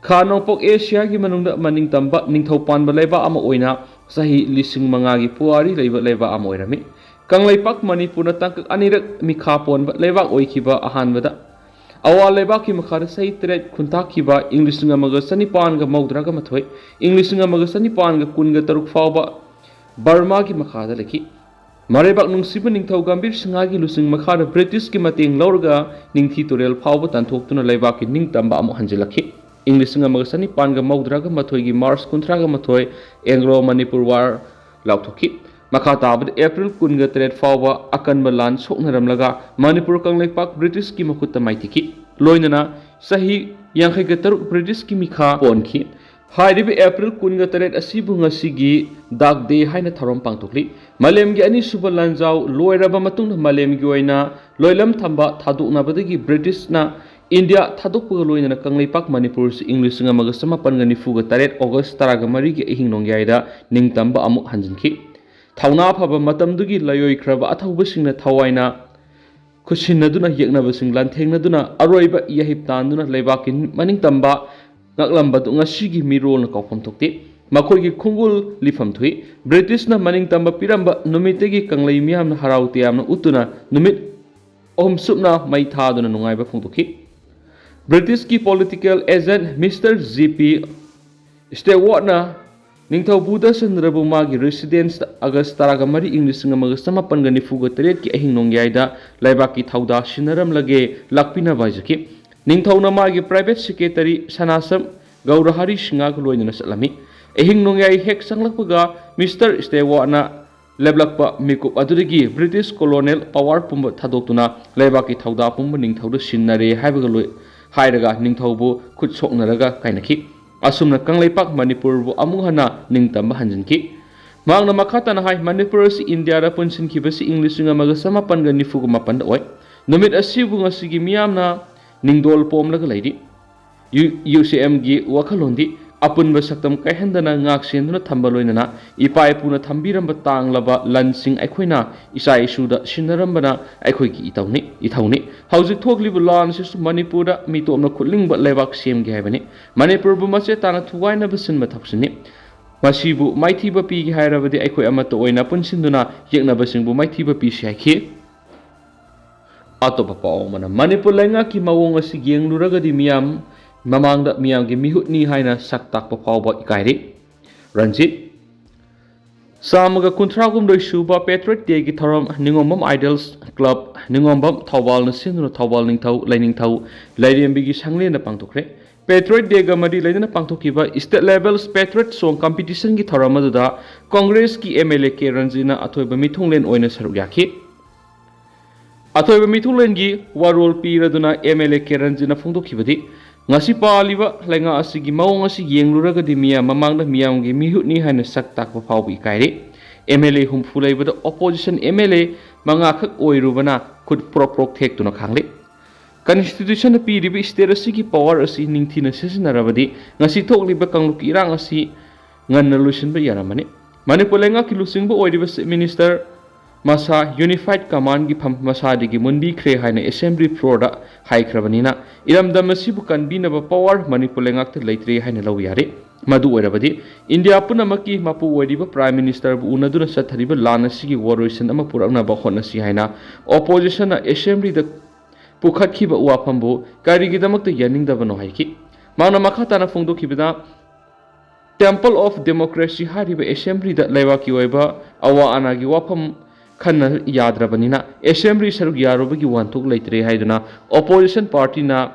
ꯈꯥ ꯅꯣꯡꯄꯣꯛ ꯑꯦꯁꯤꯌꯥꯒꯤ ꯃꯅꯨꯡꯗ ꯃꯅꯤꯡ ꯇꯝꯕ ꯅꯤꯡꯊꯧ ꯄꯥꯟꯕ ꯂꯩꯕꯥꯛ ꯑꯃ ꯑꯣꯏꯅ ꯆꯍꯤ ꯂꯤꯁꯤꯡ ꯃꯉꯥꯒꯤ ꯄꯨꯋꯥꯔꯤ ꯂꯩꯕ ꯂꯩꯕꯥꯛ ꯑꯃ ꯑꯣꯏꯔꯝꯃꯤ꯫ ꯀꯪꯂꯩꯄꯥꯛ ꯃꯅꯤꯄꯨꯔꯅ ꯇꯥꯡꯀꯛ ꯑꯅꯤꯔꯛ ꯃꯤꯈꯥ ꯄꯣꯟꯕ ꯂꯩꯕꯥꯛ ꯑꯣꯏꯈꯤꯕ ꯑꯍꯥꯟꯕꯗ ꯑꯋꯥ ꯂꯩꯕꯥꯛꯀꯤ ꯃꯈꯥꯗ ꯆꯍꯤ ꯇꯔꯦꯠ ꯈꯨꯟꯇꯥꯛꯈꯤꯕ ꯏꯪ ꯂꯤꯁꯤꯡ ꯑꯃꯒ ꯆꯅꯤꯄꯥꯟꯒ ꯃꯧꯗ꯭ꯔꯥꯒ ꯃꯥꯊꯣꯏ, ꯏꯪ ꯂꯤꯁꯤꯡ ꯑꯃꯒ ꯆꯅꯤꯄꯥꯟꯒ ꯀꯨꯟꯒ ꯇꯔꯨꯛ ꯐꯥꯎꯕ ꯕꯔꯃꯥꯒꯤ ꯃꯈꯥꯗ ꯂꯩꯈꯤ꯫ ꯃꯔꯩꯕꯥꯛ ꯅꯨꯡꯁꯤꯕ ꯅꯤꯡꯊꯧ ꯒꯝꯚꯤꯔ ꯁꯤꯡꯍꯒꯤ ꯂꯨꯆꯤꯡ ꯃꯈꯥꯗ ꯕ꯭ꯔꯤꯇꯤꯁꯀꯤ ꯃꯇꯦꯡ ꯂꯧꯔꯒ ꯅꯤꯡꯊꯤ ꯇꯨꯔꯦꯜ ꯐꯥꯎꯕ ꯇꯥꯟꯊꯣꯛꯇꯨꯅ ꯂꯩꯕꯥꯛꯀꯤ ꯅꯤꯡꯇꯝꯕ ꯑꯃꯨꯛ ꯍꯟꯖꯤꯜꯂꯛꯈꯤ꯫ ꯏꯪ ꯂꯤꯁꯤꯡ ꯑꯃꯒ ꯆꯅꯤꯄꯥꯟꯒ ꯃꯧꯗ꯭ꯔꯥꯒ ꯃꯥꯊꯣꯏꯒꯤ ꯃꯥꯔꯆ ꯀꯨꯟꯊ꯭ꯔꯥꯒ ꯃꯥꯊꯣꯏ ꯑꯦꯡꯒ꯭ꯂꯣ ꯃꯅꯤꯄꯨꯔ ꯋꯥꯔ ꯂꯥꯎꯊꯣꯛꯈꯤ꯫ ꯃꯈꯥ ꯇꯥꯕꯗ ꯑꯦꯄ꯭ꯔꯤꯜ ꯀꯨꯟꯒ ꯇꯔꯦꯠ ꯐꯥꯎꯕ ꯑꯀꯟꯕ ꯂꯥꯟ ꯁꯣꯛꯅꯔꯝꯂꯒ ꯃꯅꯤꯄꯨꯔ ꯀꯪꯂꯩꯄꯥꯛ ꯕ꯭ꯔꯤꯇꯤꯁꯀꯤ ꯃꯈꯨꯠꯇ ꯃꯥꯏꯊꯤꯈꯤ꯫ ꯂꯣꯏꯅꯅ ꯆꯍꯤ ꯌꯥꯡꯈꯩꯒ ꯇꯔꯨꯛ ꯕ꯭ꯔꯤꯇꯤꯁꯀꯤ ꯃꯤꯈꯥ ꯄꯣꯟꯈꯤ꯫ ꯍꯥꯏꯔꯤꯕ ꯑꯦꯄ꯭ꯔꯤꯜ ꯀꯨꯟꯒ ꯇꯔꯦꯠ ꯑꯁꯤꯕꯨ ꯉꯁꯤꯒꯤ ꯗꯥꯛ ꯗꯦ ꯍꯥꯏꯅ ꯊꯧꯔꯝ ꯄꯥꯡꯊꯣꯛꯂꯤ꯫ ꯃꯥꯂꯦꯝꯒꯤ ꯑꯅꯤꯁꯨꯕ ꯂꯥꯟꯖꯥꯎ ꯂꯣꯏꯔꯕ ꯃꯇꯨꯡꯗ ꯃꯥꯂꯦꯝꯒꯤ ꯑꯣꯏꯅ ꯂꯣꯏꯂꯝ ꯊꯝꯕ ꯊꯥꯗꯣꯛꯅꯕꯗꯒꯤ ꯕ꯭ꯔꯤꯇꯤꯁꯅ ꯏꯟꯗꯤꯌꯥ ꯊꯥꯗꯣꯛꯄꯒ ꯂꯣꯏꯅꯅ ꯀꯪꯂꯩꯄꯥꯛ ꯃꯅꯤꯄꯨꯔꯁꯤ ꯏꯪ ꯂꯤꯁꯤꯡ ꯑꯃꯒ ꯆꯃꯥꯄꯟꯒ ꯅꯤꯐꯨꯒ ꯇꯔꯦꯠ ꯑꯣꯒꯁ ꯇꯔꯥꯒ ꯃꯔꯤꯒꯤ ꯑꯍꯤꯡ ꯅꯣꯡꯌꯥꯏꯗ ꯅꯤꯡꯇꯝꯕ ꯑꯃꯨꯛ ꯍꯟꯖꯤꯟꯈꯤ꯫ ꯊꯧꯅꯥ ꯐꯕ ꯃꯇꯝꯗꯨꯒꯤ ꯂꯥꯏꯑꯣꯏꯈ꯭ꯔꯕ ꯑꯊꯧꯕꯁꯤꯡꯅ ꯊꯋꯥꯏꯅ ꯈꯨꯠꯁꯤꯟꯅꯗꯨꯅ ꯌꯦꯛꯅꯕꯁꯤꯡ ꯂꯥꯟꯊꯦꯡꯅꯗꯨꯅ ꯑꯔꯣꯏꯕ ꯌꯥꯍꯤꯞ ꯇꯥꯟꯗꯨꯅ ꯂꯩꯕꯥꯛꯀꯤ ꯃꯅꯤꯡꯇꯝꯕ ꯉꯥꯛꯂꯝꯕꯗꯨ ꯉꯁꯤꯒꯤ ꯃꯤꯔꯣꯜꯅ ꯀꯥꯎꯐꯝ ꯊꯣꯛꯇꯦ꯫ ꯃꯈꯣꯏꯒꯤ ꯈꯣꯡꯒꯨꯜ ꯂꯤꯐꯝ ꯊꯣꯛꯏ꯫ ꯕ꯭ꯔꯤꯇꯤꯁꯅ ꯃꯅꯤꯡꯇꯝꯕ ꯄꯤꯔꯝꯕ ꯅꯨꯃꯤꯠꯇꯒꯤ ꯀꯪꯂꯩ ꯃꯤꯌꯥꯝꯅ ꯍꯔꯥꯎ ꯇꯌꯥꯝꯅ ꯎꯠꯇꯨꯅ ꯅꯨꯃꯤꯠ ꯑꯍꯨꯝ ꯆꯨꯞꯅ ꯃꯩ ꯊꯥꯗꯨꯅ ꯅꯨꯡꯉꯥꯏꯕ ꯐꯣꯡꯗꯣꯛꯈꯤ꯫ ꯕ꯭ꯔꯤꯇꯤꯁꯀꯤ political agent mister G P ꯁ꯭ꯇꯦꯋꯥꯔꯠꯅ ꯅꯤꯡꯊꯧ ꯕꯨꯙꯆꯟꯗ꯭ꯔꯕꯨ ꯃꯥꯒꯤ ꯔꯦꯁꯤꯗꯦꯟꯁꯇ ꯑꯥꯒꯁ ꯇꯔꯥꯒ ꯃꯔꯤ, ꯏꯪ ꯂꯤꯁꯤꯡ ꯑꯃꯒ ꯆꯃꯥꯄꯟꯒ ꯅꯤꯐꯨꯒ ꯇꯔꯦꯠꯀꯤ ꯑꯍꯤꯡ ꯅꯣꯡꯌꯥꯏꯗ ꯂꯩꯕꯥꯛꯀꯤ ꯊꯧꯗꯥ ꯁꯤꯟꯅꯔꯝꯂꯒꯦ ꯂꯥꯛꯄꯤꯅꯕ ꯍꯥꯏꯖꯈꯤ꯫ ꯅꯤꯡꯊꯧꯅ ꯃꯥꯒꯤ ꯄ꯭ꯔꯥꯏꯚꯦꯠ ꯁꯦꯀ꯭ꯔꯦꯇꯔꯤ ꯁꯅꯥꯁꯝ ꯒꯧꯔꯍꯔꯤ ꯁꯤꯡꯍꯒ ꯂꯣꯏꯅꯅ ꯆꯠꯂꯝꯃꯤ꯫ ꯑꯍꯤꯡ ꯅꯣꯡꯌꯥꯏ ꯍꯦꯛ ꯆꯪꯂꯛꯄꯒ ꯃꯤꯁꯇꯔ ꯁ꯭ꯇꯦꯋꯥꯔꯠꯅ ꯂꯦꯞꯂꯛꯄ ꯃꯤꯀꯨꯞ ꯑꯗꯨꯗꯒꯤ ꯕ꯭ꯔꯤꯇꯤꯁ ꯀꯣꯂꯣꯅꯦꯜ ꯄꯋꯥꯔ ꯄꯨꯝꯕ ꯊꯥꯗꯣꯛꯇꯨꯅ ꯂꯩꯕꯥꯛꯀꯤ ꯊꯧꯗꯥ ꯄꯨꯝꯕ ꯅꯤꯡꯊꯧꯗ ꯁꯤꯟꯅꯔꯦ ꯍꯥꯏꯕꯒ ꯂꯣꯏ ꯍꯥꯏꯔꯒ ꯅꯤꯡꯊꯧꯕꯨ ꯈꯨꯠ ꯁꯣꯛꯅꯔꯒ ꯀꯥꯏꯅꯈꯤ꯫ ꯑꯁꯨꯝꯅ ꯀꯪꯂꯩꯄꯥꯛ ꯃꯅꯤꯄꯨꯔꯕꯨ ꯑꯃꯨꯛ ꯍꯟꯅ ꯅꯤꯡꯇꯝꯕ ꯍꯟꯖꯤꯟꯈꯤ꯫ ꯃꯍꯥꯛꯅ ꯃꯈꯥ ꯇꯥꯅ ꯍꯥꯏ, ꯃꯅꯤꯄꯨꯔ ꯑꯁꯤ ꯏꯟꯗꯤꯌꯥꯗ ꯄꯨꯟꯁꯤꯟꯈꯤꯕꯁꯤ ꯏꯪ ꯂꯤꯁꯤꯡ ꯑꯃꯒ ꯆꯃꯥꯄꯟꯒ ꯅꯤꯐꯨꯒ ꯃꯥꯄꯟꯗ ꯑꯣꯏ꯫ ꯅꯨꯃꯤꯠ ꯑꯁꯤꯕꯨ ꯉꯁꯤꯒꯤ ꯃꯤꯌꯥꯝꯅ ꯅꯤꯡꯗꯣꯜ ꯄꯣꯝꯂꯒ ꯂꯩꯔꯤ꯫ ꯌꯨ-, UCMꯒꯤ ꯋꯥꯈꯜꯂꯣꯟꯗꯤ ꯑꯄꯨꯟꯕ ꯁꯛꯇꯝ ꯀꯥꯏꯍꯟꯗꯅ ꯉꯥꯛ ꯁꯦꯟꯗꯨꯅ ꯊꯝꯕ ꯂꯣꯏꯅꯅ ꯏꯄꯥ ꯏꯄꯨꯅ ꯊꯝꯕꯤꯔꯝꯕ ꯇꯥꯡꯂꯕ ꯂꯟꯁꯤꯡ ꯑꯩꯈꯣꯏꯅ ꯏꯆꯥ ꯏꯁꯨꯗ ꯁꯤꯟꯅꯔꯝꯕꯅ ꯑꯩꯈꯣꯏꯒꯤ ꯏꯇꯧꯅꯤ, ꯏꯊꯧꯅꯤ꯫ ꯍꯧꯖꯤꯛ ꯊꯣꯛꯂꯤꯕ ꯂꯥꯟ ꯑꯁꯤꯁꯨ ꯃꯅꯤꯄꯨꯔꯗ ꯃꯤꯇꯣꯞꯅ ꯈꯨꯠꯂꯤꯡꯕ ꯂꯩꯕꯥꯛ ꯁꯦꯝꯒꯦ ꯍꯥꯏꯕꯅꯤ꯫ ꯃꯅꯤꯄꯨꯔꯕꯨ ꯃꯆꯦꯠ ꯇꯥꯅ ꯊꯨꯒꯥꯏꯅꯕ ꯁꯤꯟꯕ ꯊꯕꯛꯁꯤꯅꯤ꯫ ꯃꯁꯤꯕꯨ ꯃꯥꯏꯊꯤꯕ ꯄꯤꯒꯦ ꯍꯥꯏꯔꯕꯗꯤ ꯑꯩꯈꯣꯏ ꯑꯃꯠꯇ ꯑꯣꯏꯅ ꯄꯨꯟꯁꯤꯟꯗꯨꯅ ꯌꯦꯛꯅꯕꯁꯤꯡꯕꯨ ꯃꯥꯏꯊꯤꯕ ꯄꯤꯁꯤ ꯍꯥꯏꯈꯤ꯫ ꯑꯇꯣꯞꯄ ꯄꯥꯎ ꯑꯃꯅ, ꯃꯅꯤꯄꯨꯔ ꯂꯩꯉꯥꯛꯀꯤ ꯃꯑꯣꯡ ꯑꯁꯤ ꯌꯦꯡꯂꯨꯔꯒꯗꯤ ꯃꯤꯌꯥꯝ ꯃꯃꯥꯡꯗ ꯃꯤꯌꯥꯝꯒꯤ ꯃꯤꯍꯨꯠꯅꯤ ꯍꯥꯏꯅ ꯁꯛ ꯇꯥꯛꯄ ꯐꯥꯎꯕ ꯏꯀꯥꯏꯔꯤ꯫ ꯔꯟꯖꯤꯠ, ꯆꯥꯝꯃꯒ ꯀꯨꯟꯊ꯭ꯔꯥꯍꯨꯝꯗꯣꯏ ꯁꯨꯕ Patriot Dayꯒꯤ ꯊꯧꯔꯝ ꯅꯤꯉꯣꯝꯕꯝ Idols Club, ꯅꯤꯉꯣꯝꯕꯝ, ꯊꯧꯕꯥꯜꯅ ꯁꯤꯟꯗꯨꯅ ꯊꯧꯕꯥꯜ ꯅꯤꯡꯊꯧ, ꯂꯥꯏꯅꯤꯡꯊꯧ, ꯂꯥꯏꯔꯦꯝꯕꯤꯒꯤ ꯁꯪꯂꯦꯟꯗ ꯄꯥꯡꯊꯣꯛꯈ꯭ꯔꯦ꯫ Patriot Dayꯒ ꯃꯔꯤ ꯂꯩꯅꯅ ꯄꯥꯡꯊꯣꯛꯈꯤꯕ State Level Patriot Song Competitionꯒꯤ ꯊꯧꯔꯝ ꯑꯗꯨꯗ ꯀꯪꯒ꯭ꯔꯦꯁꯀꯤ MLA ꯀꯦ ꯔꯟꯖꯤꯠꯅ ꯑꯊꯣꯏꯕ ꯃꯤꯊꯨꯡꯂꯦꯟ ꯑꯣꯏꯅ ꯁꯔꯨꯛ ꯌꯥꯈꯤ꯫ ꯑꯊꯣꯏꯕ ꯃꯤꯊꯨꯡꯂꯦꯟꯒꯤ ꯋꯥꯔꯣꯜ ꯄꯤꯔꯗꯨꯅ MLA ꯀꯦ ꯔꯟꯖꯤꯠꯅ ꯐꯣꯡꯗꯣꯛꯈꯤꯕꯗꯤ, ꯉꯁꯤ ꯄꯥꯜꯂꯤꯕ ꯂꯩꯉꯥꯛ ꯑꯁꯤꯒꯤ ꯃꯑꯣꯡ ꯑꯁꯤ ꯌꯦꯡꯂꯨꯔꯒꯗꯤ ꯃꯤꯌꯥꯝ ꯃꯃꯥꯡꯗ ꯃꯤꯌꯥꯝꯒꯤ ꯃꯤꯍꯨꯠꯅꯤ ꯍꯥꯏꯅ ꯁꯛ ꯇꯥꯛꯄ ꯐꯥꯎꯕ ꯏꯀꯥꯏꯔꯦ꯫ MLA ꯍꯨꯝꯐꯨ ꯂꯩꯕꯗ opposition MLA ꯃꯉꯥꯈꯛ ꯑꯣꯏꯔꯨꯕꯅ ꯈꯨꯠ ꯄ꯭ꯔꯣꯛ ꯄ꯭ꯔꯣꯛ ꯊꯦꯛꯇꯨꯅ ꯈꯥꯡꯂꯤ꯫ Constitutionꯅ ꯄꯤꯔꯤꯕ state ꯑꯁꯤꯒꯤ power ꯑꯁꯤ ꯅꯤꯡꯊꯤꯅ ꯁꯤꯖꯤꯟꯅꯔꯕꯗꯤ ꯉꯁꯤ ꯊꯣꯛꯂꯤꯕ ꯀꯥꯡꯂꯨꯞꯀꯤ ꯏꯔꯥꯡ ꯑꯁꯤ ꯉꯟꯅ ꯂꯣꯏꯁꯤꯟꯕ ꯌꯥꯔꯝꯃꯅꯤ꯫ ꯃꯅꯤꯄꯨꯔ ꯂꯩꯉꯥꯛꯀꯤ ꯂꯨꯆꯤꯡꯕ ꯑꯣꯏꯔꯤꯕ Chief Minister ꯃꯁꯥ unified commandꯒꯤ ꯐꯝ ꯃꯁꯥꯗꯒꯤ ꯃꯨꯟꯕꯤꯈ꯭ꯔꯦ ꯍꯥꯏꯅ assembly floorꯗ ꯍꯥꯏꯈ꯭ꯔꯕꯅꯤꯅ ꯏꯔꯝꯗꯝ ꯑꯁꯤꯕꯨ ꯀꯟꯕꯤꯅꯕ power ꯃꯅꯤꯄꯨꯔ ꯂꯩꯉꯥꯛꯇ ꯂꯩꯇ꯭ꯔꯦ ꯍꯥꯏꯅ ꯂꯧꯕ ꯌꯥꯔꯦ꯫ ꯃꯗꯨ ꯑꯣꯏꯔꯕꯗꯤ ꯏꯟꯗꯤꯌꯥ ꯄꯨꯝꯅꯃꯛꯀꯤ ꯃꯄꯨ ꯑꯣꯏꯔꯤꯕ Prime Ministerꯕꯨ ꯎꯅꯗꯨꯅ ꯆꯠꯊꯔꯤꯕ ꯂꯥꯟ ꯑꯁꯤꯒꯤ ꯋꯥꯔꯣꯏꯁꯤꯟ ꯑꯃ ꯄꯨꯔꯛꯅꯕ ꯍꯣꯠꯅꯁꯤ ꯍꯥꯏꯅ oppositionꯅ assemblyꯗ ꯄꯨꯈꯠꯈꯤꯕ ꯋꯥꯐꯝꯕꯨ ꯀꯔꯤꯒꯤꯗꯃꯛꯇ ꯌꯥꯅꯤꯡꯗꯕꯅꯣ ꯍꯥꯏꯈꯤ꯫ ꯃꯍꯥꯛꯅ ꯃꯈꯥ ꯇꯥꯅ ꯐꯣꯡꯗꯣꯛꯈꯤꯕꯗ, Temple of Democracy ꯍꯥꯏꯔꯤꯕ assemblyꯗ ꯂꯩꯕꯥꯛꯀꯤ ꯑꯣꯏꯕ ꯑꯋꯥ ꯑꯅꯥꯒꯤ ꯋꯥꯐꯝ ꯈꯟꯅ ꯌꯥꯗ꯭ꯔꯕꯅꯤꯅ assembly ꯁꯔꯨꯛ ꯌꯥꯔꯨꯕꯒꯤ ꯋꯥꯍꯟꯊꯣꯛ ꯂꯩꯇ꯭ꯔꯦ ꯍꯥꯏꯗꯨꯅ opposition partyꯅ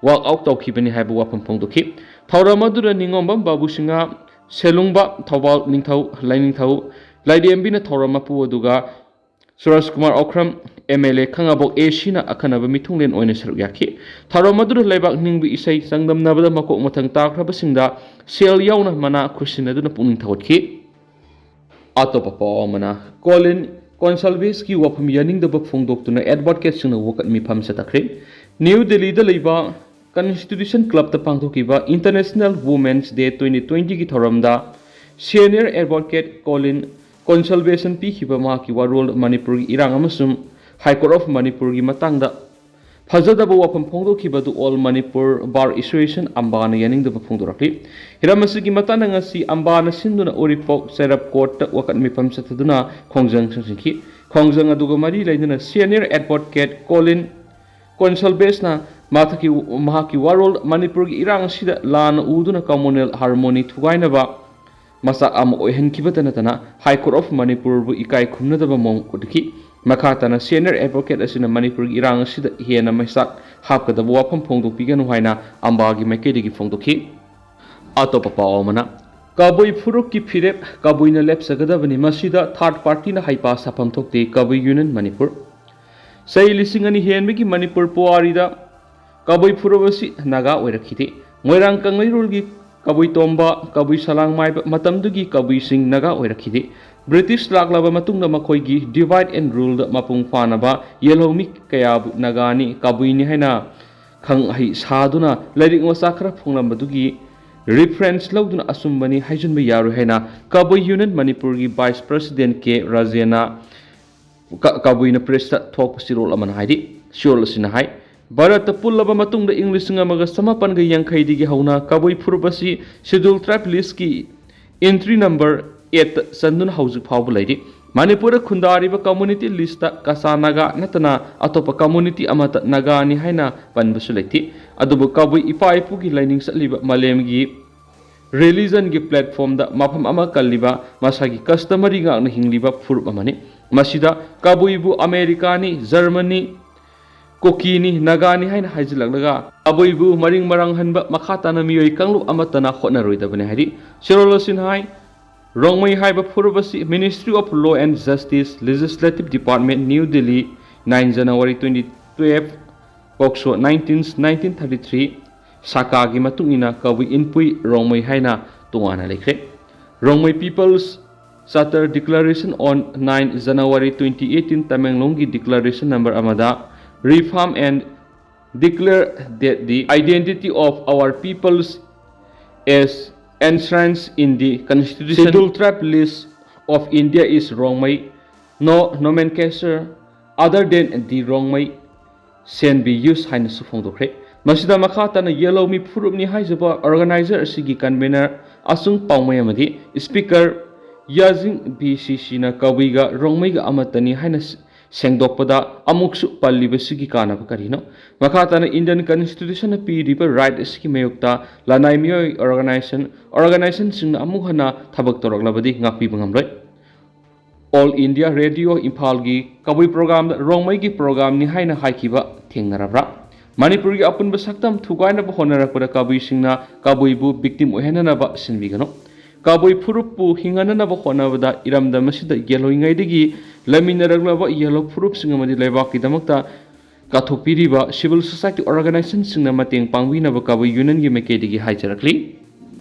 walk out ꯇꯧꯈꯤꯕꯅꯤ ꯍꯥꯏꯕ ꯋꯥꯐꯝ ꯐꯣꯡꯗꯣꯛꯈꯤ꯫ ꯊꯧꯔꯝ ꯑꯗꯨꯗ ꯅꯤꯉꯣꯝꯕꯝ ꯕꯥꯕꯨ ꯁꯤꯡꯍ, ꯁꯦꯂꯨꯡꯕ ꯊꯧꯕꯥꯜ ꯅꯤꯡꯊꯧ, ꯂꯥꯏꯅꯤꯡꯊꯧ, ꯂꯥꯏꯔꯦꯝꯕꯤꯅ ꯊꯧꯔꯝ ꯃꯄꯨ ꯑꯗꯨꯒ ꯁꯨꯔꯖ ꯀꯨꯃꯥꯔ ꯑꯣꯈ꯭ꯔꯝ, ꯑꯦꯝ ꯑꯦꯜ ꯑꯦ ꯈꯪꯉꯕꯣꯛ ꯑꯦ ꯁꯤꯅ ꯑꯈꯟꯅꯕ ꯃꯤꯊꯨꯡꯂꯦꯟ ꯑꯣꯏꯅ ꯁꯔꯨꯛ ꯌꯥꯈꯤ꯫ ꯊꯧꯔꯝ ꯑꯗꯨꯗ ꯂꯩꯕꯥꯛ ꯅꯤꯡꯕ ꯏꯁꯩ, ꯆꯥꯡꯗꯝꯅꯕꯗ ꯃꯀꯣꯛ ꯃꯊꯪ ꯇꯥꯈ꯭ꯔꯕꯁꯤꯡꯗ ꯁꯦꯜ ꯌꯥꯎꯅ ꯃꯅꯥ ꯈꯨꯠꯁꯤꯟꯅꯗꯨꯅ ꯄꯨꯛꯅꯤꯡ ꯊꯧꯒꯠꯈꯤ꯫ ꯑꯇꯣꯞꯄ ꯄꯥꯎ ꯑꯃꯅ, ꯀꯣꯂꯤꯟ ꯀꯣꯟꯁꯥꯜꯚꯦꯁꯀꯤ ꯋꯥꯐꯝ ꯌꯥꯅꯤꯡꯗꯕ ꯐꯣꯡꯗꯣꯛꯇꯨꯅ ꯑꯦꯗꯚꯣꯀꯦꯠꯁꯤꯡꯅ ꯋꯥꯀꯠ ꯃꯤꯐꯝ ꯆꯠꯊꯈ꯭ꯔꯦ꯫ ꯅ꯭ꯌꯨ ꯗꯦꯜꯂꯤꯗ ꯂꯩꯕ ꯀꯟꯁꯇꯤꯇ꯭ꯌꯨꯁꯟ ꯀ꯭ꯂꯕꯇ ꯄꯥꯡꯊꯣꯛꯈꯤꯕ ꯏꯟꯇꯔꯅꯦꯁꯅꯦꯜ ꯋꯨꯃꯦꯟꯁ ꯗꯦ ꯇ꯭ꯋꯦꯟꯇꯤ ꯇ꯭ꯋꯦꯟꯇꯤꯒꯤ ꯊꯧꯔꯝꯗ ꯁꯦꯅꯤꯌꯔ ꯑꯦꯗꯚꯣꯀꯦꯠ ꯀꯣꯂꯤꯟ ꯀꯣꯟꯁꯥꯜꯚꯦꯁꯅ ꯄꯤꯈꯤꯕ ꯃꯍꯥꯛꯀꯤ ꯋꯥꯔꯣꯜ ꯃꯅꯤꯄꯨꯔꯒꯤ ꯏꯔꯥꯡ ꯑꯃꯁꯨꯡ ꯍꯥꯏ ꯀꯣꯔꯠ ꯑꯣꯐ ꯃꯅꯤꯄꯨꯔꯒꯤ ꯃꯇꯥꯡꯗ ꯐꯖꯗꯕ ꯋꯥꯐꯝ ꯐꯣꯡꯗꯣꯛꯈꯤꯕꯗꯨ ꯑꯣꯜ ꯃꯅꯤꯄꯨꯔ ꯕꯥꯔ ꯑꯦꯁꯣꯁꯤꯌꯦꯁꯟ ꯑꯝꯕꯥꯅ ꯌꯥꯅꯤꯡꯗꯕ ꯐꯣꯡꯗꯣꯔꯛꯂꯤ꯫ ꯍꯤꯔꯝ ꯑꯁꯤꯒꯤ ꯃꯇꯥꯡꯗ ꯉꯁꯤ ꯑꯝꯕꯥꯅ ꯁꯤꯟꯗꯨꯅ ꯎꯔꯤꯄꯣꯛ ꯆꯩꯔꯞ ꯀꯣꯔꯠꯇ ꯋꯥꯀꯠ ꯃꯤꯐꯝ ꯆꯠꯊꯗꯨꯅ ꯈꯣꯡꯖꯪ ꯆꯪꯁꯤꯟꯈꯤ꯫ ꯈꯣꯡꯖꯪ ꯑꯗꯨꯒ ꯃꯔꯤ ꯂꯩꯅꯅ ꯁꯦꯅꯤꯌꯔ ꯑꯦꯗꯚꯣꯀꯦꯠ ꯀꯣꯂꯤꯟ ꯀꯣꯟꯁꯥꯜꯚꯦꯁꯅ ꯃꯍꯥꯛꯀꯤ, ꯃꯍꯥꯛꯀꯤ ꯋꯥꯔꯣꯜ ꯃꯅꯤꯄꯨꯔꯒꯤ ꯏꯔꯥꯡ ꯑꯁꯤꯗ ꯂꯥꯟꯅ ꯎꯗꯨꯅ ꯀꯝꯃꯨꯅꯦꯜ ꯍꯥꯔꯃꯣꯅꯤ ꯊꯨꯒꯥꯏꯅꯕ ꯃꯆꯥꯛ ꯑꯃ ꯑꯣꯏꯍꯟꯈꯤꯕꯇ ꯅꯠꯇꯅ ꯍꯥꯏ ꯀꯣꯔꯠ ꯑꯣꯐ ꯃꯅꯤꯄꯨꯔꯕꯨ ꯏꯀꯥꯏ ꯈꯨꯝꯅꯗꯕ ꯃꯑꯣꯡ ꯎꯠꯈꯤ꯫ ꯃꯈꯥ ꯇꯥꯅ ꯁꯦꯅꯤꯌꯔ ꯑꯦꯗꯚꯣꯀꯦꯠ ꯑꯁꯤꯅ ꯃꯅꯤꯄꯨꯔꯒꯤ ꯏꯔꯥꯡ ꯑꯁꯤꯗ ꯍꯦꯟꯅ ꯃꯩꯆꯥꯛ ꯍꯥꯞꯀꯗꯕ ꯋꯥꯐꯝ ꯐꯣꯡꯗꯣꯛꯄꯤꯒꯅꯨ ꯍꯥꯏꯅ ꯑꯝꯕꯥꯒꯤ ꯃꯥꯏꯀꯩꯗꯒꯤ ꯐꯣꯡꯗꯣꯛꯈꯤ꯫ ꯑꯇꯣꯞꯄ ꯄꯥꯎ ꯑꯃꯅ, ꯀꯕꯨꯏ ꯐꯨꯔꯨꯞꯀꯤ ꯐꯤꯔꯦꯞ ꯀꯕꯨꯏꯅ ꯂꯦꯞꯆꯒꯗꯕꯅꯤ, ꯃꯁꯤꯗ ꯊꯥꯔꯠ ꯄꯥꯔꯇꯤꯅ ꯍꯩꯄꯥ ꯁꯥꯐꯝ ꯊꯣꯛꯇꯦ, ꯀꯕꯨꯏ ꯌꯨꯅꯤꯌꯟ ꯃꯅꯤꯄꯨꯔ꯫ ꯆꯍꯤ ꯂꯤꯁꯤꯡ ꯑꯅꯤ ꯍꯦꯟꯕꯒꯤ ꯃꯅꯤꯄꯨꯔ ꯄꯨꯋꯥꯔꯤꯗ ꯀꯕꯨꯏ ꯐꯨꯔꯨꯞ ꯑꯁꯤ ꯅꯥꯒꯥ ꯑꯣꯏꯔꯛꯈꯤꯗꯦ꯫ ꯃꯣꯏꯔꯥꯡ ꯀꯪꯂꯩꯔꯣꯜꯒꯤ ꯀꯕꯨꯏ ꯇꯣꯝꯕ, ꯀꯕꯨꯏ ꯁꯂꯥꯡ ꯃꯥꯏꯕ ꯃꯇꯝꯗꯨꯒꯤ ꯀꯕꯨꯏꯁꯤꯡ ꯅꯥꯒꯥ ꯑꯣꯏꯔꯛꯈꯤꯗꯦ꯫ ꯕ꯭ꯔꯤꯇꯤꯁ ꯂꯥꯛꯂꯕ ꯃꯇꯨꯡꯗ ꯃꯈꯣꯏꯒꯤ divide and ruleꯗ ꯃꯄꯨꯡ ꯐꯥꯅꯕ ꯌꯦꯜꯍꯧꯃꯤ ꯀꯌꯥꯕꯨ ꯅꯥꯒꯥꯅꯤ, ꯀꯕꯨꯏꯅꯤ ꯍꯥꯏꯅ ꯈꯪꯍꯩ ꯁꯥꯗꯨꯅ ꯂꯥꯏꯔꯤꯛ ꯃꯆꯥ ꯈꯔ ꯐꯣꯡꯂꯝꯕꯗꯨꯒꯤ reference ꯂꯧꯗꯨꯅ ꯑꯆꯨꯝꯕꯅꯤ ꯍꯥꯏꯖꯤꯟꯕ ꯌꯥꯔꯣꯏ ꯍꯥꯏꯅ ꯀꯕꯨꯏ ꯌꯨꯅꯤꯌꯟ ꯃꯅꯤꯄꯨꯔꯒꯤ vice president ꯀꯦ ꯔꯥꯖꯦꯅ ꯀ-, ꯀꯕꯨꯏꯅ ꯄ꯭ꯔꯦꯁꯇ ꯊꯣꯛꯄ ꯆꯦꯔꯣꯜ ꯑꯃꯅ ꯍꯥꯏꯔꯤ꯫ ꯆꯦꯔꯣꯜ ꯑꯁꯤꯅ ꯍꯥꯏ, ꯚꯥꯔꯠꯇ ꯄꯨꯜꯂꯕ ꯃꯇꯨꯡꯗ ꯏꯪ ꯂꯤꯁꯤꯡ ꯑꯃꯒ ꯆꯃꯥꯄꯟꯒ ꯌꯥꯡꯈꯩꯗꯒꯤ ꯍꯧꯅ ꯀꯕꯨꯏ ꯐꯨꯔꯨꯞ ꯑꯁꯤ Scheduled Tribe listꯀꯤ entry number eightꯇ ꯆꯟꯗꯨꯅ ꯍꯧꯖꯤꯛ ꯐꯥꯎꯕ ꯂꯩꯔꯤ꯫ ꯃꯅꯤꯄꯨꯔꯗ ꯈꯨꯟꯗꯥꯔꯤꯕ community listꯇ ꯀꯆꯥ ꯅꯥꯒꯥ ꯅꯠꯇꯅ ꯑꯇꯣꯞꯄ community ꯑꯃꯠꯇ ꯅꯥꯒꯥꯅꯤ ꯍꯥꯏꯅ ꯄꯟꯕꯁꯨ ꯂꯩꯇꯦ꯫ ꯑꯗꯨꯕꯨ ꯀꯕꯨꯏ ꯏꯄꯥ ꯏꯄꯨꯒꯤ ꯂꯥꯏꯅꯤꯡ ꯆꯠꯂꯤꯕ ꯃꯥꯂꯦꯝꯒꯤ religionꯒꯤ platformꯗ ꯃꯐꯝ ꯑꯃ ꯀꯜꯂꯤꯕ, ꯃꯁꯥꯒꯤ customary ꯉꯥꯛꯅ ꯍꯤꯡꯂꯤꯕ ꯐꯨꯔꯨꯞ ꯑꯃꯅꯤ꯫ ꯃꯁꯤꯗ ꯀꯕꯨꯏꯕꯨ ꯑꯃꯦꯔꯤꯀꯥꯅꯤ, ꯖꯔꯃꯅꯤ, ꯀꯨꯀꯤꯅꯤ, ꯅꯥꯒꯥꯅꯤ ꯍꯥꯏꯅ ꯍꯥꯏꯖꯤꯜꯂꯛꯂꯒ ꯀꯕꯨꯏꯕꯨ ꯃꯔꯤꯡ ꯃꯔꯥꯡꯍꯟꯕ ꯃꯈꯥ ꯇꯥꯅ ꯃꯤꯑꯣꯏ ꯀꯥꯡꯂꯨꯞ ꯑꯃꯠꯇꯅ ꯍꯣꯠꯅꯔꯣꯏꯗꯕꯅꯤ ꯍꯥꯏꯔꯤ꯫ ꯆꯦꯔꯣꯜ ꯑꯁꯤꯅ ꯍꯥꯏ, ꯔꯣꯡꯃꯩ ꯍꯥꯏꯕ ꯐꯨꯔꯨꯞ ꯑꯁꯤ Ministry of Law and Justice, Legislative Department, New Delhi, nine January twenty twelve, ꯄꯣꯛꯁꯣ nineteen, nineteen thirty three, ꯁꯥꯀꯥꯒꯤ ꯃꯇꯨꯡ ꯏꯟꯅ ꯀꯕꯨꯏ ꯏꯟꯄꯨꯏ ꯔꯣꯡꯃꯩ ꯍꯥꯏꯅ ꯇꯣꯉꯥꯟꯅ ꯂꯩꯈ꯭ꯔꯦ꯫ Rongmei People's Charter Declaration on nine January twenty eighteen, ꯇꯃꯦꯡꯂꯣꯡꯒꯤ Declaration number ꯑꯃꯗ, reform and declare that the identity of our peoples as enshrined in the Constitution, Scheduled Tribe List of India is Rongmei, no nomenclature other than the Rongmei shall be used ꯍꯥꯏꯅꯁꯨ ꯐꯣꯡꯗꯣꯛꯈ꯭ꯔꯦ꯫ ꯃꯁꯤꯗ ꯃꯈꯥ ꯇꯥꯅ ꯌꯦꯜꯍꯧꯃꯤ ꯐꯨꯔꯨꯞꯅꯤ ꯍꯥꯏꯖꯕ organizer ꯑꯁꯤꯒꯤ convener ꯑꯆꯨꯡ ꯄꯥꯎꯃꯩ ꯑꯃꯗꯤ speaker ꯌꯥꯖꯤꯡ B C ꯁꯤꯅ ꯀꯕꯨꯏꯒ ꯔꯣꯡꯃꯩꯒ ꯑꯃꯠꯇꯅꯤ ꯍꯥꯏꯅ ꯁꯦꯡꯗꯣꯛꯄꯗ ꯑꯃꯨꯛꯁꯨ ꯄꯜꯂꯤꯕꯁꯤꯒꯤ ꯀꯥꯟꯅꯕ ꯀꯔꯤꯅꯣ? ꯃꯈꯥ ꯇꯥꯅ Indian Constitution ꯅ ꯄꯤꯔꯤꯕ right ꯑꯁꯤꯒꯤ ꯃꯥꯌꯣꯛꯇ ꯂꯅꯥꯏ ꯃꯤꯑꯣꯏ organization, organization ꯁꯤꯡꯅ ꯑꯃꯨꯛ ꯍꯟꯅ ꯊꯕꯛ ꯇꯧꯔꯛꯂꯕꯗꯤ ꯉꯥꯛꯄꯤꯕ ꯉꯝꯂꯣꯏ꯫ All India Radio ꯏꯝꯐꯥꯜꯒꯤ ꯀꯕꯨꯏ program ꯗ ꯔꯣꯡꯃꯩꯒꯤ program ꯅꯤ ꯍꯥꯏꯅ ꯍꯥꯏꯈꯤꯕ ꯊꯦꯡꯅꯔꯕ꯭ꯔꯥ? ꯃꯅꯤꯄꯨꯔꯒꯤ ꯑꯄꯨꯟꯕ ꯁꯛꯇꯝ ꯊꯨꯒꯥꯏꯅꯕ ꯍꯣꯠꯅꯔꯛꯄꯗ ꯀꯕꯨꯏꯁꯤꯡꯅ ꯀꯕꯨꯏꯕꯨ victim ꯑꯣꯏꯍꯟꯅꯅꯕ ꯁꯤꯟꯕꯤꯒꯅꯨ꯫ ꯀꯕꯨꯏ ꯐꯨꯔꯨꯞꯄꯨ ꯍꯤꯡꯍꯟꯅꯅꯕ ꯍꯣꯠꯅꯕꯗ ꯏꯔꯝꯗꯝ ꯑꯁꯤꯗ ꯌꯦꯜꯍꯧꯉꯩꯗꯒꯤ ꯂꯩꯃꯤꯟꯅꯔꯛꯂꯕ ꯌꯦꯜꯍꯧ ꯐꯨꯔꯨꯞꯁꯤꯡ ꯑꯃꯗꯤ ꯂꯩꯕꯥꯛꯀꯤꯗꯃꯛꯇ ꯀꯠꯊꯣꯛꯄꯤꯔꯤꯕ civil society organization ꯁꯤꯡꯅ ꯃꯇꯦꯡ ꯄꯥꯡꯕꯤꯅꯕ ꯀꯕꯨꯏ Union ꯒꯤ ꯃꯥꯏꯀꯩꯗꯒꯤ ꯍꯥꯏꯖꯔꯛꯂꯤ꯫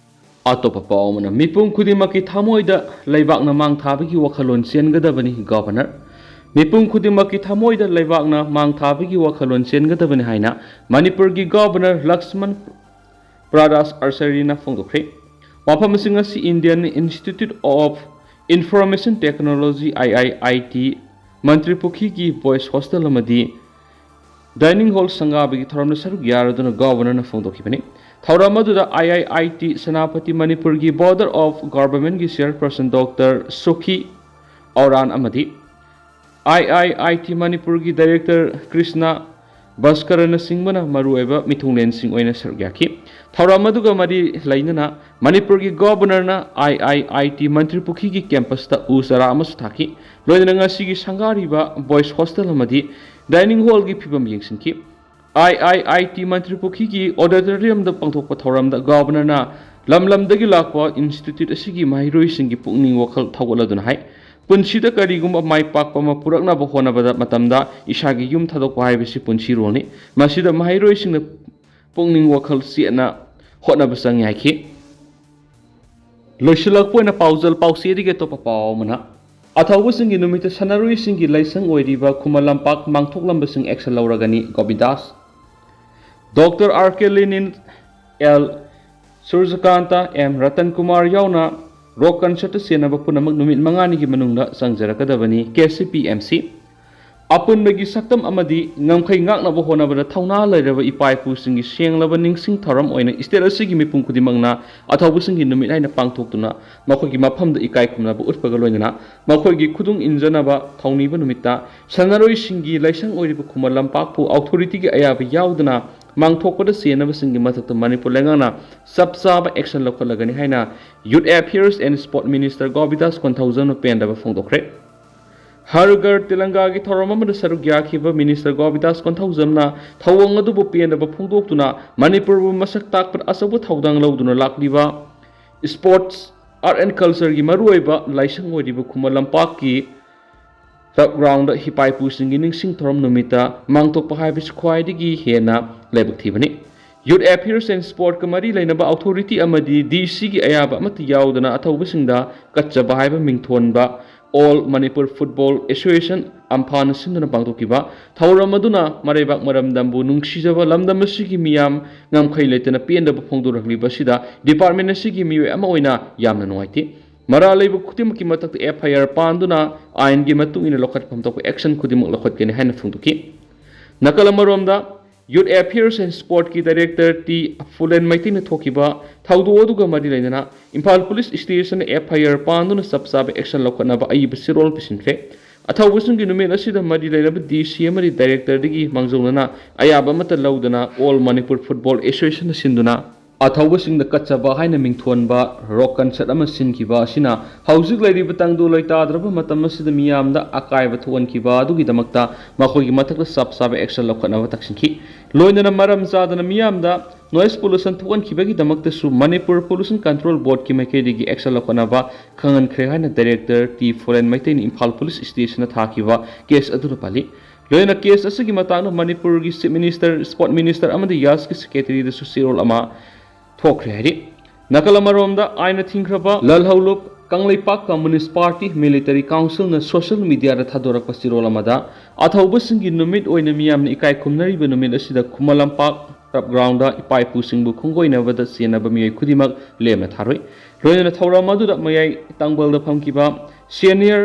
ꯑꯇꯣꯞꯄ ꯄꯥꯎ ꯑꯃꯅ, ꯃꯤꯄꯨꯝ ꯈꯨꯗꯤꯡꯃꯛꯀꯤ ꯊꯃꯣꯏꯗ ꯂꯩꯕꯥꯛꯅ ꯃꯥꯡ ꯊꯥꯕꯒꯤ ꯋꯥꯈꯜꯂꯣꯟ ꯆꯦꯟꯒꯗꯕꯅꯤ, Governor꯫ ꯃꯤꯄꯨꯝ ꯈꯨꯗꯤꯡꯃꯛꯀꯤ ꯊꯃꯣꯏꯗ ꯂꯩꯕꯥꯛꯅ ꯃꯥꯡ ꯊꯥꯕꯒꯤ ꯋꯥꯈꯜꯂꯣꯟ ꯆꯦꯟꯒꯗꯕꯅꯤ ꯍꯥꯏꯅ ꯃꯅꯤꯄꯨꯔꯒꯤ Governor ꯂꯛꯁꯃꯟ ꯄ꯭ꯔꯥꯗꯥꯁ ꯑꯔꯁꯔꯤꯅ ꯐꯣꯡꯗꯣꯛꯈ꯭ꯔꯦ꯫ ꯋꯥꯐꯝꯁꯤꯡ ꯑꯁꯤ Indian Institute of Information Technology, I I I T, Mantri ꯄꯨꯈ꯭ꯔꯤꯒꯤ Boys Hostel ꯑꯃꯗꯤ Dining Hall ꯁꯪꯒꯥꯕꯒꯤ ꯊꯧꯔꯝꯗ ꯁꯔꯨꯛ ꯌꯥꯔꯗꯨꯅ Governor ꯅ ꯐꯣꯡꯗꯣꯛꯈꯤꯕꯅꯤ꯫ ꯊꯧꯔꯝ ꯑꯗꯨꯗ I I I T Senapati ꯃꯅꯤꯄꯨꯔꯒꯤ Board of Government ꯒꯤ Chairperson Doctor ꯁꯣꯈꯤ ꯑꯧꯔꯥꯟ ꯑꯃꯗꯤ I I I T ꯃꯅꯤꯄꯨꯔꯒꯤ Director ꯀ꯭ꯔꯤꯁꯅ ꯚꯥꯁꯀꯔꯅꯆꯤꯡꯕꯅ ꯃꯔꯨꯑꯣꯏꯕ ꯃꯤꯊꯨꯡꯂꯦꯟꯁꯤꯡ ꯑꯣꯏꯅ ꯁꯔꯨꯛ ꯌꯥꯈꯤ꯫ ꯊꯧꯔꯝ ꯑꯗꯨꯒ ꯃꯔꯤ ꯂꯩꯅꯅ ꯃꯅꯤꯄꯨꯔꯒꯤ Governor ꯅ I I I T Mantri ꯄꯨꯈ꯭ꯔꯤꯒꯤ campus ꯇ ꯎ ꯆꯥꯔꯥ ꯑꯃꯁꯨ ꯊꯥꯈꯤ꯫ ꯂꯣꯏꯅꯅ ꯉꯁꯤꯒꯤ ꯁꯪꯒꯥꯔꯤꯕ Boys Hostel ꯑꯃꯗꯤ Dining Hall ꯒꯤ ꯐꯤꯕꯝ ꯌꯦꯡꯁꯤꯟꯈꯤ꯫ I I I T Mantri ꯄꯨꯈ꯭ꯔꯤꯒꯤ auditorium ꯗ ꯄꯥꯡꯊꯣꯛꯄ ꯊꯧꯔꯝꯗ Governor ꯅ ꯂꯝ ꯂꯝꯗꯒꯤ ꯂꯥꯛꯄ ꯏꯟꯁꯇꯤꯇ꯭ꯌꯨꯠ ꯑꯁꯤꯒꯤ ꯃꯍꯩꯔꯣꯏꯁꯤꯡꯒꯤ ꯄꯨꯛꯅꯤꯡ ꯋꯥꯈꯜ ꯊꯧꯒꯠꯂꯗꯨꯅ ꯍꯥꯏ, ꯄꯨꯟꯁꯤꯗ ꯀꯔꯤꯒꯨꯝꯕ ꯃꯥꯏ ꯄꯥꯛꯄ ꯑꯃ ꯄꯨꯔꯛꯅꯕ ꯍꯣꯠꯅꯕꯗ ꯃꯇꯝꯗ ꯏꯁꯥꯒꯤ ꯌꯨꯝ ꯊꯥꯗꯣꯛꯄ ꯍꯥꯏꯕꯁꯤ ꯄꯨꯟꯁꯤꯔꯣꯜꯅꯤ꯫ ꯃꯁꯤꯗ ꯃꯍꯩꯔꯣꯏꯁꯤꯡꯅ ꯄꯨꯛꯅꯤꯡ ꯋꯥꯈꯜ ꯆꯦꯠꯅ ꯍꯣꯠꯅꯕ ꯆꯪꯏ ꯍꯥꯏꯈꯤ꯫ ꯂꯣꯏꯁꯤꯜꯂꯛꯄ ꯑꯣꯏꯅ ꯄꯥꯎꯖꯦꯜ ꯄꯥꯎꯆꯦꯗꯒꯤ ꯑꯇꯣꯞꯄ ꯄꯥꯎ ꯑꯃꯅ, ꯑꯊꯧꯕꯁꯤꯡꯒꯤ ꯅꯨꯃꯤꯠꯇ ꯁꯥꯟꯅꯔꯣꯏꯁꯤꯡꯒꯤ ꯂꯥꯏꯁꯪ ꯑꯣꯏꯔꯤꯕ Khuman Lampak ꯃꯥꯡꯊꯣꯛꯂꯝꯕꯁꯤꯡ action ꯂꯧꯔꯒꯅꯤ, ꯒꯣꯕꯤꯟꯗꯥꯁ꯫ Doctor R ꯀꯦ ꯂꯦꯅꯤꯟ, ꯑꯦꯜ ꯁꯨꯔꯖꯀꯥꯟꯇ, ꯑꯦꯝ ꯔꯇꯟ ꯀꯨꯃꯥꯔ ꯌꯥꯎꯅ rock concert ꯇ ꯆꯦꯟꯅꯕ ꯄꯨꯝꯅꯃꯛ ꯅꯨꯃꯤꯠ ꯃꯉꯥꯅꯤꯒꯤ ꯃꯅꯨꯡꯗ ꯆꯪꯖꯔꯛꯀꯗꯕꯅꯤ, K C P M C. ꯑꯄꯨꯟꯕꯒꯤ ꯁꯛꯇꯝ ꯑꯃꯗꯤ ꯉꯝꯈꯩ ꯉꯥꯛꯅꯕ ꯍꯣꯠꯅꯕꯗ ꯊꯧꯅꯥ ꯂꯩꯔꯕ ꯏꯄꯥ ꯏꯄꯨꯁꯤꯡꯒꯤ ꯁꯦꯡꯂꯕ ꯅꯤꯡꯁꯤꯡ ꯊꯧꯔꯝ ꯑꯣꯏꯅ state ꯑꯁꯤꯒꯤ ꯃꯤꯄꯨꯝ ꯈꯨꯗꯤꯡꯃꯛꯅ ꯑꯊꯧꯕꯁꯤꯡꯒꯤ ꯅꯨꯃꯤꯠ ꯍꯥꯏꯅ ꯄꯥꯡꯊꯣꯛꯇꯨꯅ ꯃꯈꯣꯏꯒꯤ ꯃꯐꯝꯗ ꯏꯀꯥꯏ ꯈꯨꯝꯅꯕ ꯎꯠꯄꯒ ꯂꯣꯏꯅꯅ ꯃꯈꯣꯏꯒꯤ ꯈꯨꯗꯨꯡ ꯏꯟꯖꯅꯕ ꯊꯧꯅꯤꯕ ꯅꯨꯃꯤꯠꯇ ꯁꯥꯟꯅꯔꯣꯏꯁꯤꯡꯒꯤ ꯂꯥꯏꯁꯪ ꯑꯣꯏꯔꯤꯕ ꯈꯨꯃꯟ ꯂꯝꯄꯥꯛꯄꯨ authority ꯒꯤ ꯑꯌꯥꯕ ꯌꯥꯎꯗꯅ ꯃꯥꯡꯊꯣꯛꯄꯗ ꯆꯦꯟꯅꯕꯁꯤꯡꯒꯤ ꯃꯊꯛꯇ ꯃꯅꯤꯄꯨꯔ ꯂꯩꯉꯥꯛꯅ ꯆꯞ ꯆꯥꯕ action ꯂꯧꯈꯠꯂꯒꯅꯤ ꯍꯥꯏꯅ Youth Affairs and Sport Minister ꯒꯣꯕꯤꯟꯗꯥꯁ ꯀꯣꯟꯊꯧꯖꯝꯅ ꯄꯦꯟꯗꯕ ꯐꯣꯡꯗꯣꯛꯈ꯭ꯔꯦ꯫ ꯍꯔ ꯘꯔ ꯇꯤꯔꯪꯒꯥꯒꯤ ꯊꯧꯔꯝ ꯑꯃꯗ ꯁꯔꯨꯛ ꯌꯥꯈꯤꯕ Minister ꯒꯣꯕꯤꯟꯗꯥꯁ ꯀꯣꯟꯊꯧꯖꯝꯅ ꯊꯧꯑꯣꯡ ꯑꯗꯨꯕꯨ ꯄꯦꯟꯗꯕ ꯐꯣꯡꯗꯣꯛꯇꯨꯅ ꯃꯅꯤꯄꯨꯔꯕꯨ ꯃꯁꯛ ꯇꯥꯛꯄꯗ ꯑꯆꯧꯕ ꯊꯧꯗꯥꯡ ꯂꯧꯗꯨꯅ ꯂꯥꯛꯂꯤꯕ sports, art and culture ꯒꯤ ꯃꯔꯨꯑꯣꯏꯕ ꯂꯥꯏꯁꯪ ꯑꯣꯏꯔꯤꯕ ꯈꯨꯃꯟ ꯂꯝꯄꯥꯛꯀꯤ turf ground ꯗ ꯏꯄꯥ ꯏꯄꯨꯁꯤꯡꯒꯤ ꯅꯤꯡꯁꯤꯡ ꯊꯧꯔꯝ ꯅꯨꯃꯤꯠꯇ ꯃꯥꯡꯊꯣꯛꯄ ꯍꯥꯏꯕꯁꯤ ꯈ꯭ꯋꯥꯏꯗꯒꯤ ꯍꯦꯟꯅ ꯂꯥꯏꯕꯛ ꯊꯤꯕꯅꯤ꯫ Youth Affairs and Sport ꯀ ꯃꯔꯤ ꯂꯩꯅꯕ authority ꯑꯃꯗꯤ D C ꯒꯤ ꯑꯌꯥꯕ ꯑꯃꯠꯇ ꯌꯥꯎꯗꯅ ꯑꯊꯧꯕꯁꯤꯡꯗ ꯀꯠꯆꯕ ꯍꯥꯏꯕ ꯃꯤꯡꯊꯣꯟꯕ All Manipur Football Association, ꯑꯝꯐꯥꯅ ꯁꯤꯟꯗꯨꯅ ꯄꯥꯡꯊꯣꯛꯈꯤꯕ ꯊꯧꯔꯝ ꯑꯗꯨꯅ ꯃꯔꯩꯕꯥꯛ ꯃꯔꯝꯗꯝꯕꯨ ꯅꯨꯡꯁꯤꯖꯕ ꯂꯝꯗꯝ ꯑꯁꯤꯒꯤ ꯃꯤꯌꯥꯝ ꯉꯝꯈꯩ ꯂꯩꯇꯅ ꯄꯦꯟꯗꯕ ꯐꯣꯡꯗꯣꯔꯛꯂꯤꯕ ꯑꯁꯤꯗ department ꯑꯁꯤꯒꯤ ꯃꯤꯑꯣꯏ ꯑꯃ ꯑꯣꯏꯅ ꯌꯥꯝꯅ ꯅꯨꯡꯉꯥꯏꯇꯦ꯫ ꯃꯔꯥꯜ ꯂꯩꯕ ꯈꯨꯗꯤꯡꯃꯛꯀꯤ ꯃꯊꯛꯇ F I R ꯄꯥꯟꯗꯨꯅ ꯑꯥꯏꯟꯒꯤ ꯃꯇꯨꯡ ꯏꯟꯅ ꯂꯧꯈꯠꯐꯝ ꯊꯣꯛꯄ action ꯈꯨꯗꯤꯡꯃꯛ ꯂꯧꯈꯠꯀꯅꯤ ꯍꯥꯏꯅ ꯐꯣꯡꯗꯣꯛꯈꯤ꯫ ꯅꯥꯀꯜ ꯑꯃꯔꯣꯝꯗ, Youth Affairs and Sport ꯀꯤ Director ꯇꯤ ꯐꯨꯂꯦꯟ ꯃꯩꯇꯩꯅ ꯊꯣꯛꯈꯤꯕ ꯊꯧꯗꯣꯛ ꯑꯗꯨꯒ ꯃꯔꯤ ꯂꯩꯅꯅ Imphal Police Station the F I R ꯄꯥꯟꯗꯨꯅ ꯆꯞ ꯆꯥꯕ action ꯂꯧꯈꯠꯅꯕ ꯑꯏꯕ ꯆꯦꯔꯣꯜ ꯄꯤꯁꯤꯟꯈ꯭ꯔꯦ꯫ ꯑꯊꯧꯕꯁꯤꯡꯒꯤ ꯅꯨꯃꯤꯠ ꯑꯁꯤꯗ ꯃꯔꯤ ꯂꯩꯅꯕ D C ꯑꯃꯗꯤ Director ꯗꯒꯤ ꯃꯥꯡꯖꯧꯅꯅ ꯑꯌꯥꯕ ꯑꯃꯠꯇ ꯂꯧꯗꯅ All Manipur Football Association ꯅ ꯁꯤꯟꯗꯨꯅ ꯑꯊꯧꯕꯁꯤꯡꯗ ꯀꯠꯆꯕ ꯍꯥꯏꯅ ꯃꯤꯡꯊꯣꯟꯕ rock concert ꯑꯃ ꯁꯤꯟꯈꯤꯕ ꯑꯁꯤꯅ ꯍꯧꯖꯤꯛ ꯂꯩꯔꯤꯕ ꯇꯪꯗꯨ ꯂꯩꯇꯥꯗ꯭ꯔꯕ ꯃꯇꯝ ꯑꯁꯤꯗ ꯃꯤꯌꯥꯝꯗ ꯑꯀꯥꯏꯕ ꯊꯣꯛꯍꯟꯈꯤꯕ ꯑꯗꯨꯒꯤꯗꯃꯛꯇ ꯃꯈꯣꯏꯒꯤ ꯃꯊꯛꯇ ꯆꯞ ꯆꯥꯕ action ꯂꯧꯈꯠꯅꯕ ꯇꯛꯁꯤꯟꯈꯤ꯫ ꯂꯣꯏꯅꯅ ꯃꯔꯝ ꯆꯥꯗꯅ ꯃꯤꯌꯥꯝꯗ noise pollution ꯊꯣꯛꯍꯟꯈꯤꯕꯒꯤꯗꯃꯛꯇꯁꯨ Manipur Pollution Control Boardꯀꯤ ꯃꯥꯏꯀꯩꯗꯒꯤ action ꯂꯧꯈꯠꯅꯕ ꯈꯪꯍꯟꯈ꯭ꯔꯦ ꯍꯥꯏꯅ Director ꯇꯤ ꯐꯣꯂꯦꯟ ꯃꯩꯇꯩꯅ ꯏꯝꯐꯥꯜ Police Stationꯗ ꯊꯥꯈꯤꯕ case ꯑꯗꯨꯅ ꯄꯜꯂꯤ꯫ ꯂꯣꯏꯅꯅ case ꯑꯁꯤꯒꯤ ꯃꯇꯥꯡꯗ ꯃꯅꯤꯄꯨꯔꯒꯤ Chief Minister, Sport Minister ꯑꯃꯗꯤ ꯌꯥꯁꯀꯤ Secretaryꯗꯁꯨ ꯆꯦꯔꯣꯜ ꯑꯃ ꯊꯣꯛꯈ꯭ꯔꯦ ꯍꯥꯏꯔꯤ꯫ ꯅꯥꯀꯜ ꯑꯃꯔꯣꯝꯗ ꯑꯥꯏꯟꯅ ꯊꯤꯡꯈ꯭ꯔꯕ ꯂꯜꯍꯧꯂꯨꯞ Kangleipak Communist Party Military Councilꯅ social mediaꯗ ꯊꯥꯗꯣꯔꯛꯄ ꯆꯦꯔꯣꯜ ꯑꯃꯗ, ꯑꯊꯧꯕꯁꯤꯡꯒꯤ ꯅꯨꯃꯤꯠ ꯑꯣꯏꯅ ꯃꯤꯌꯥꯝꯅ ꯏꯀꯥꯏ ꯈꯨꯝꯅꯔꯤꯕ ꯅꯨꯃꯤꯠ ꯑꯁꯤꯗ ꯈꯨꯃꯟ ꯂꯝꯄꯥꯛ turf groundꯗ ꯏꯄꯥ ꯏꯄꯨꯁꯤꯡꯕꯨ ꯈꯣꯡꯒꯣꯏꯅꯕꯗ ꯆꯦꯟꯅꯕ ꯃꯤꯑꯣꯏ ꯈꯨꯗꯤꯡꯃꯛ ꯂꯦꯝꯅ ꯊꯥꯔꯣꯏ꯫ ꯂꯣꯏꯅꯅ ꯊꯧꯔꯝ ꯑꯗꯨꯗ ꯃꯌꯥꯏ ꯇꯥꯡꯕꯜꯗ ꯐꯝꯈꯤꯕ Senior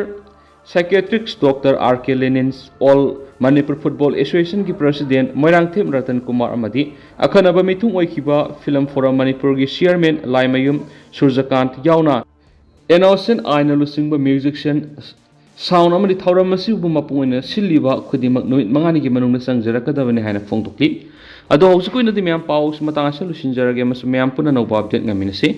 Psychiatrist Doctor R K Lenin, All Manipur Football Associationꯒꯤ President Moirangthem Ratan Kumar ꯑꯃꯗꯤ ꯑꯈꯟꯅꯕ ꯃꯤꯊꯨꯡ ꯑꯣꯏꯈꯤꯕ Film Forum ꯃꯅꯤꯄꯨꯔꯒꯤ Chairman ꯂꯥꯏꯃꯌꯨꯝ ꯁꯨꯔꯖꯀꯥꯟꯇ ꯌꯥꯎꯅ Innocent ꯑꯥꯏꯟꯅ ꯂꯨꯆꯤꯡꯕ musician, sound ꯑꯃꯗꯤ ꯊꯧꯔꯝ ꯑꯁꯤꯕꯨ ꯃꯄꯨꯡ ꯑꯣꯏꯅ ꯁꯤꯜꯂꯤꯕ ꯈꯨꯗꯤꯡꯃꯛ ꯅꯨꯃꯤꯠ ꯃꯉꯥꯅꯤꯒꯤ ꯃꯅꯨꯡꯗ ꯆꯪꯖꯔꯛꯀꯗꯕꯅꯤ ꯍꯥꯏꯅ ꯐꯣꯡꯗꯣꯛꯂꯤ꯫ ꯑꯗꯣ ꯍꯧꯖꯤꯛꯀꯤ ꯑꯣꯏꯅꯗꯤ ꯃꯌꯥꯝ ꯄꯥꯎꯁꯤ ꯃꯇꯥꯡ ꯑꯁꯤꯗ ꯂꯣꯏꯁꯤꯟꯖꯔꯒꯦ ꯑꯃꯁꯨꯡ ꯃꯌꯥꯝ ꯄꯨꯟꯅ ꯑꯅꯧꯕ update ꯉꯥꯏꯃꯤꯟꯅꯁꯤ꯫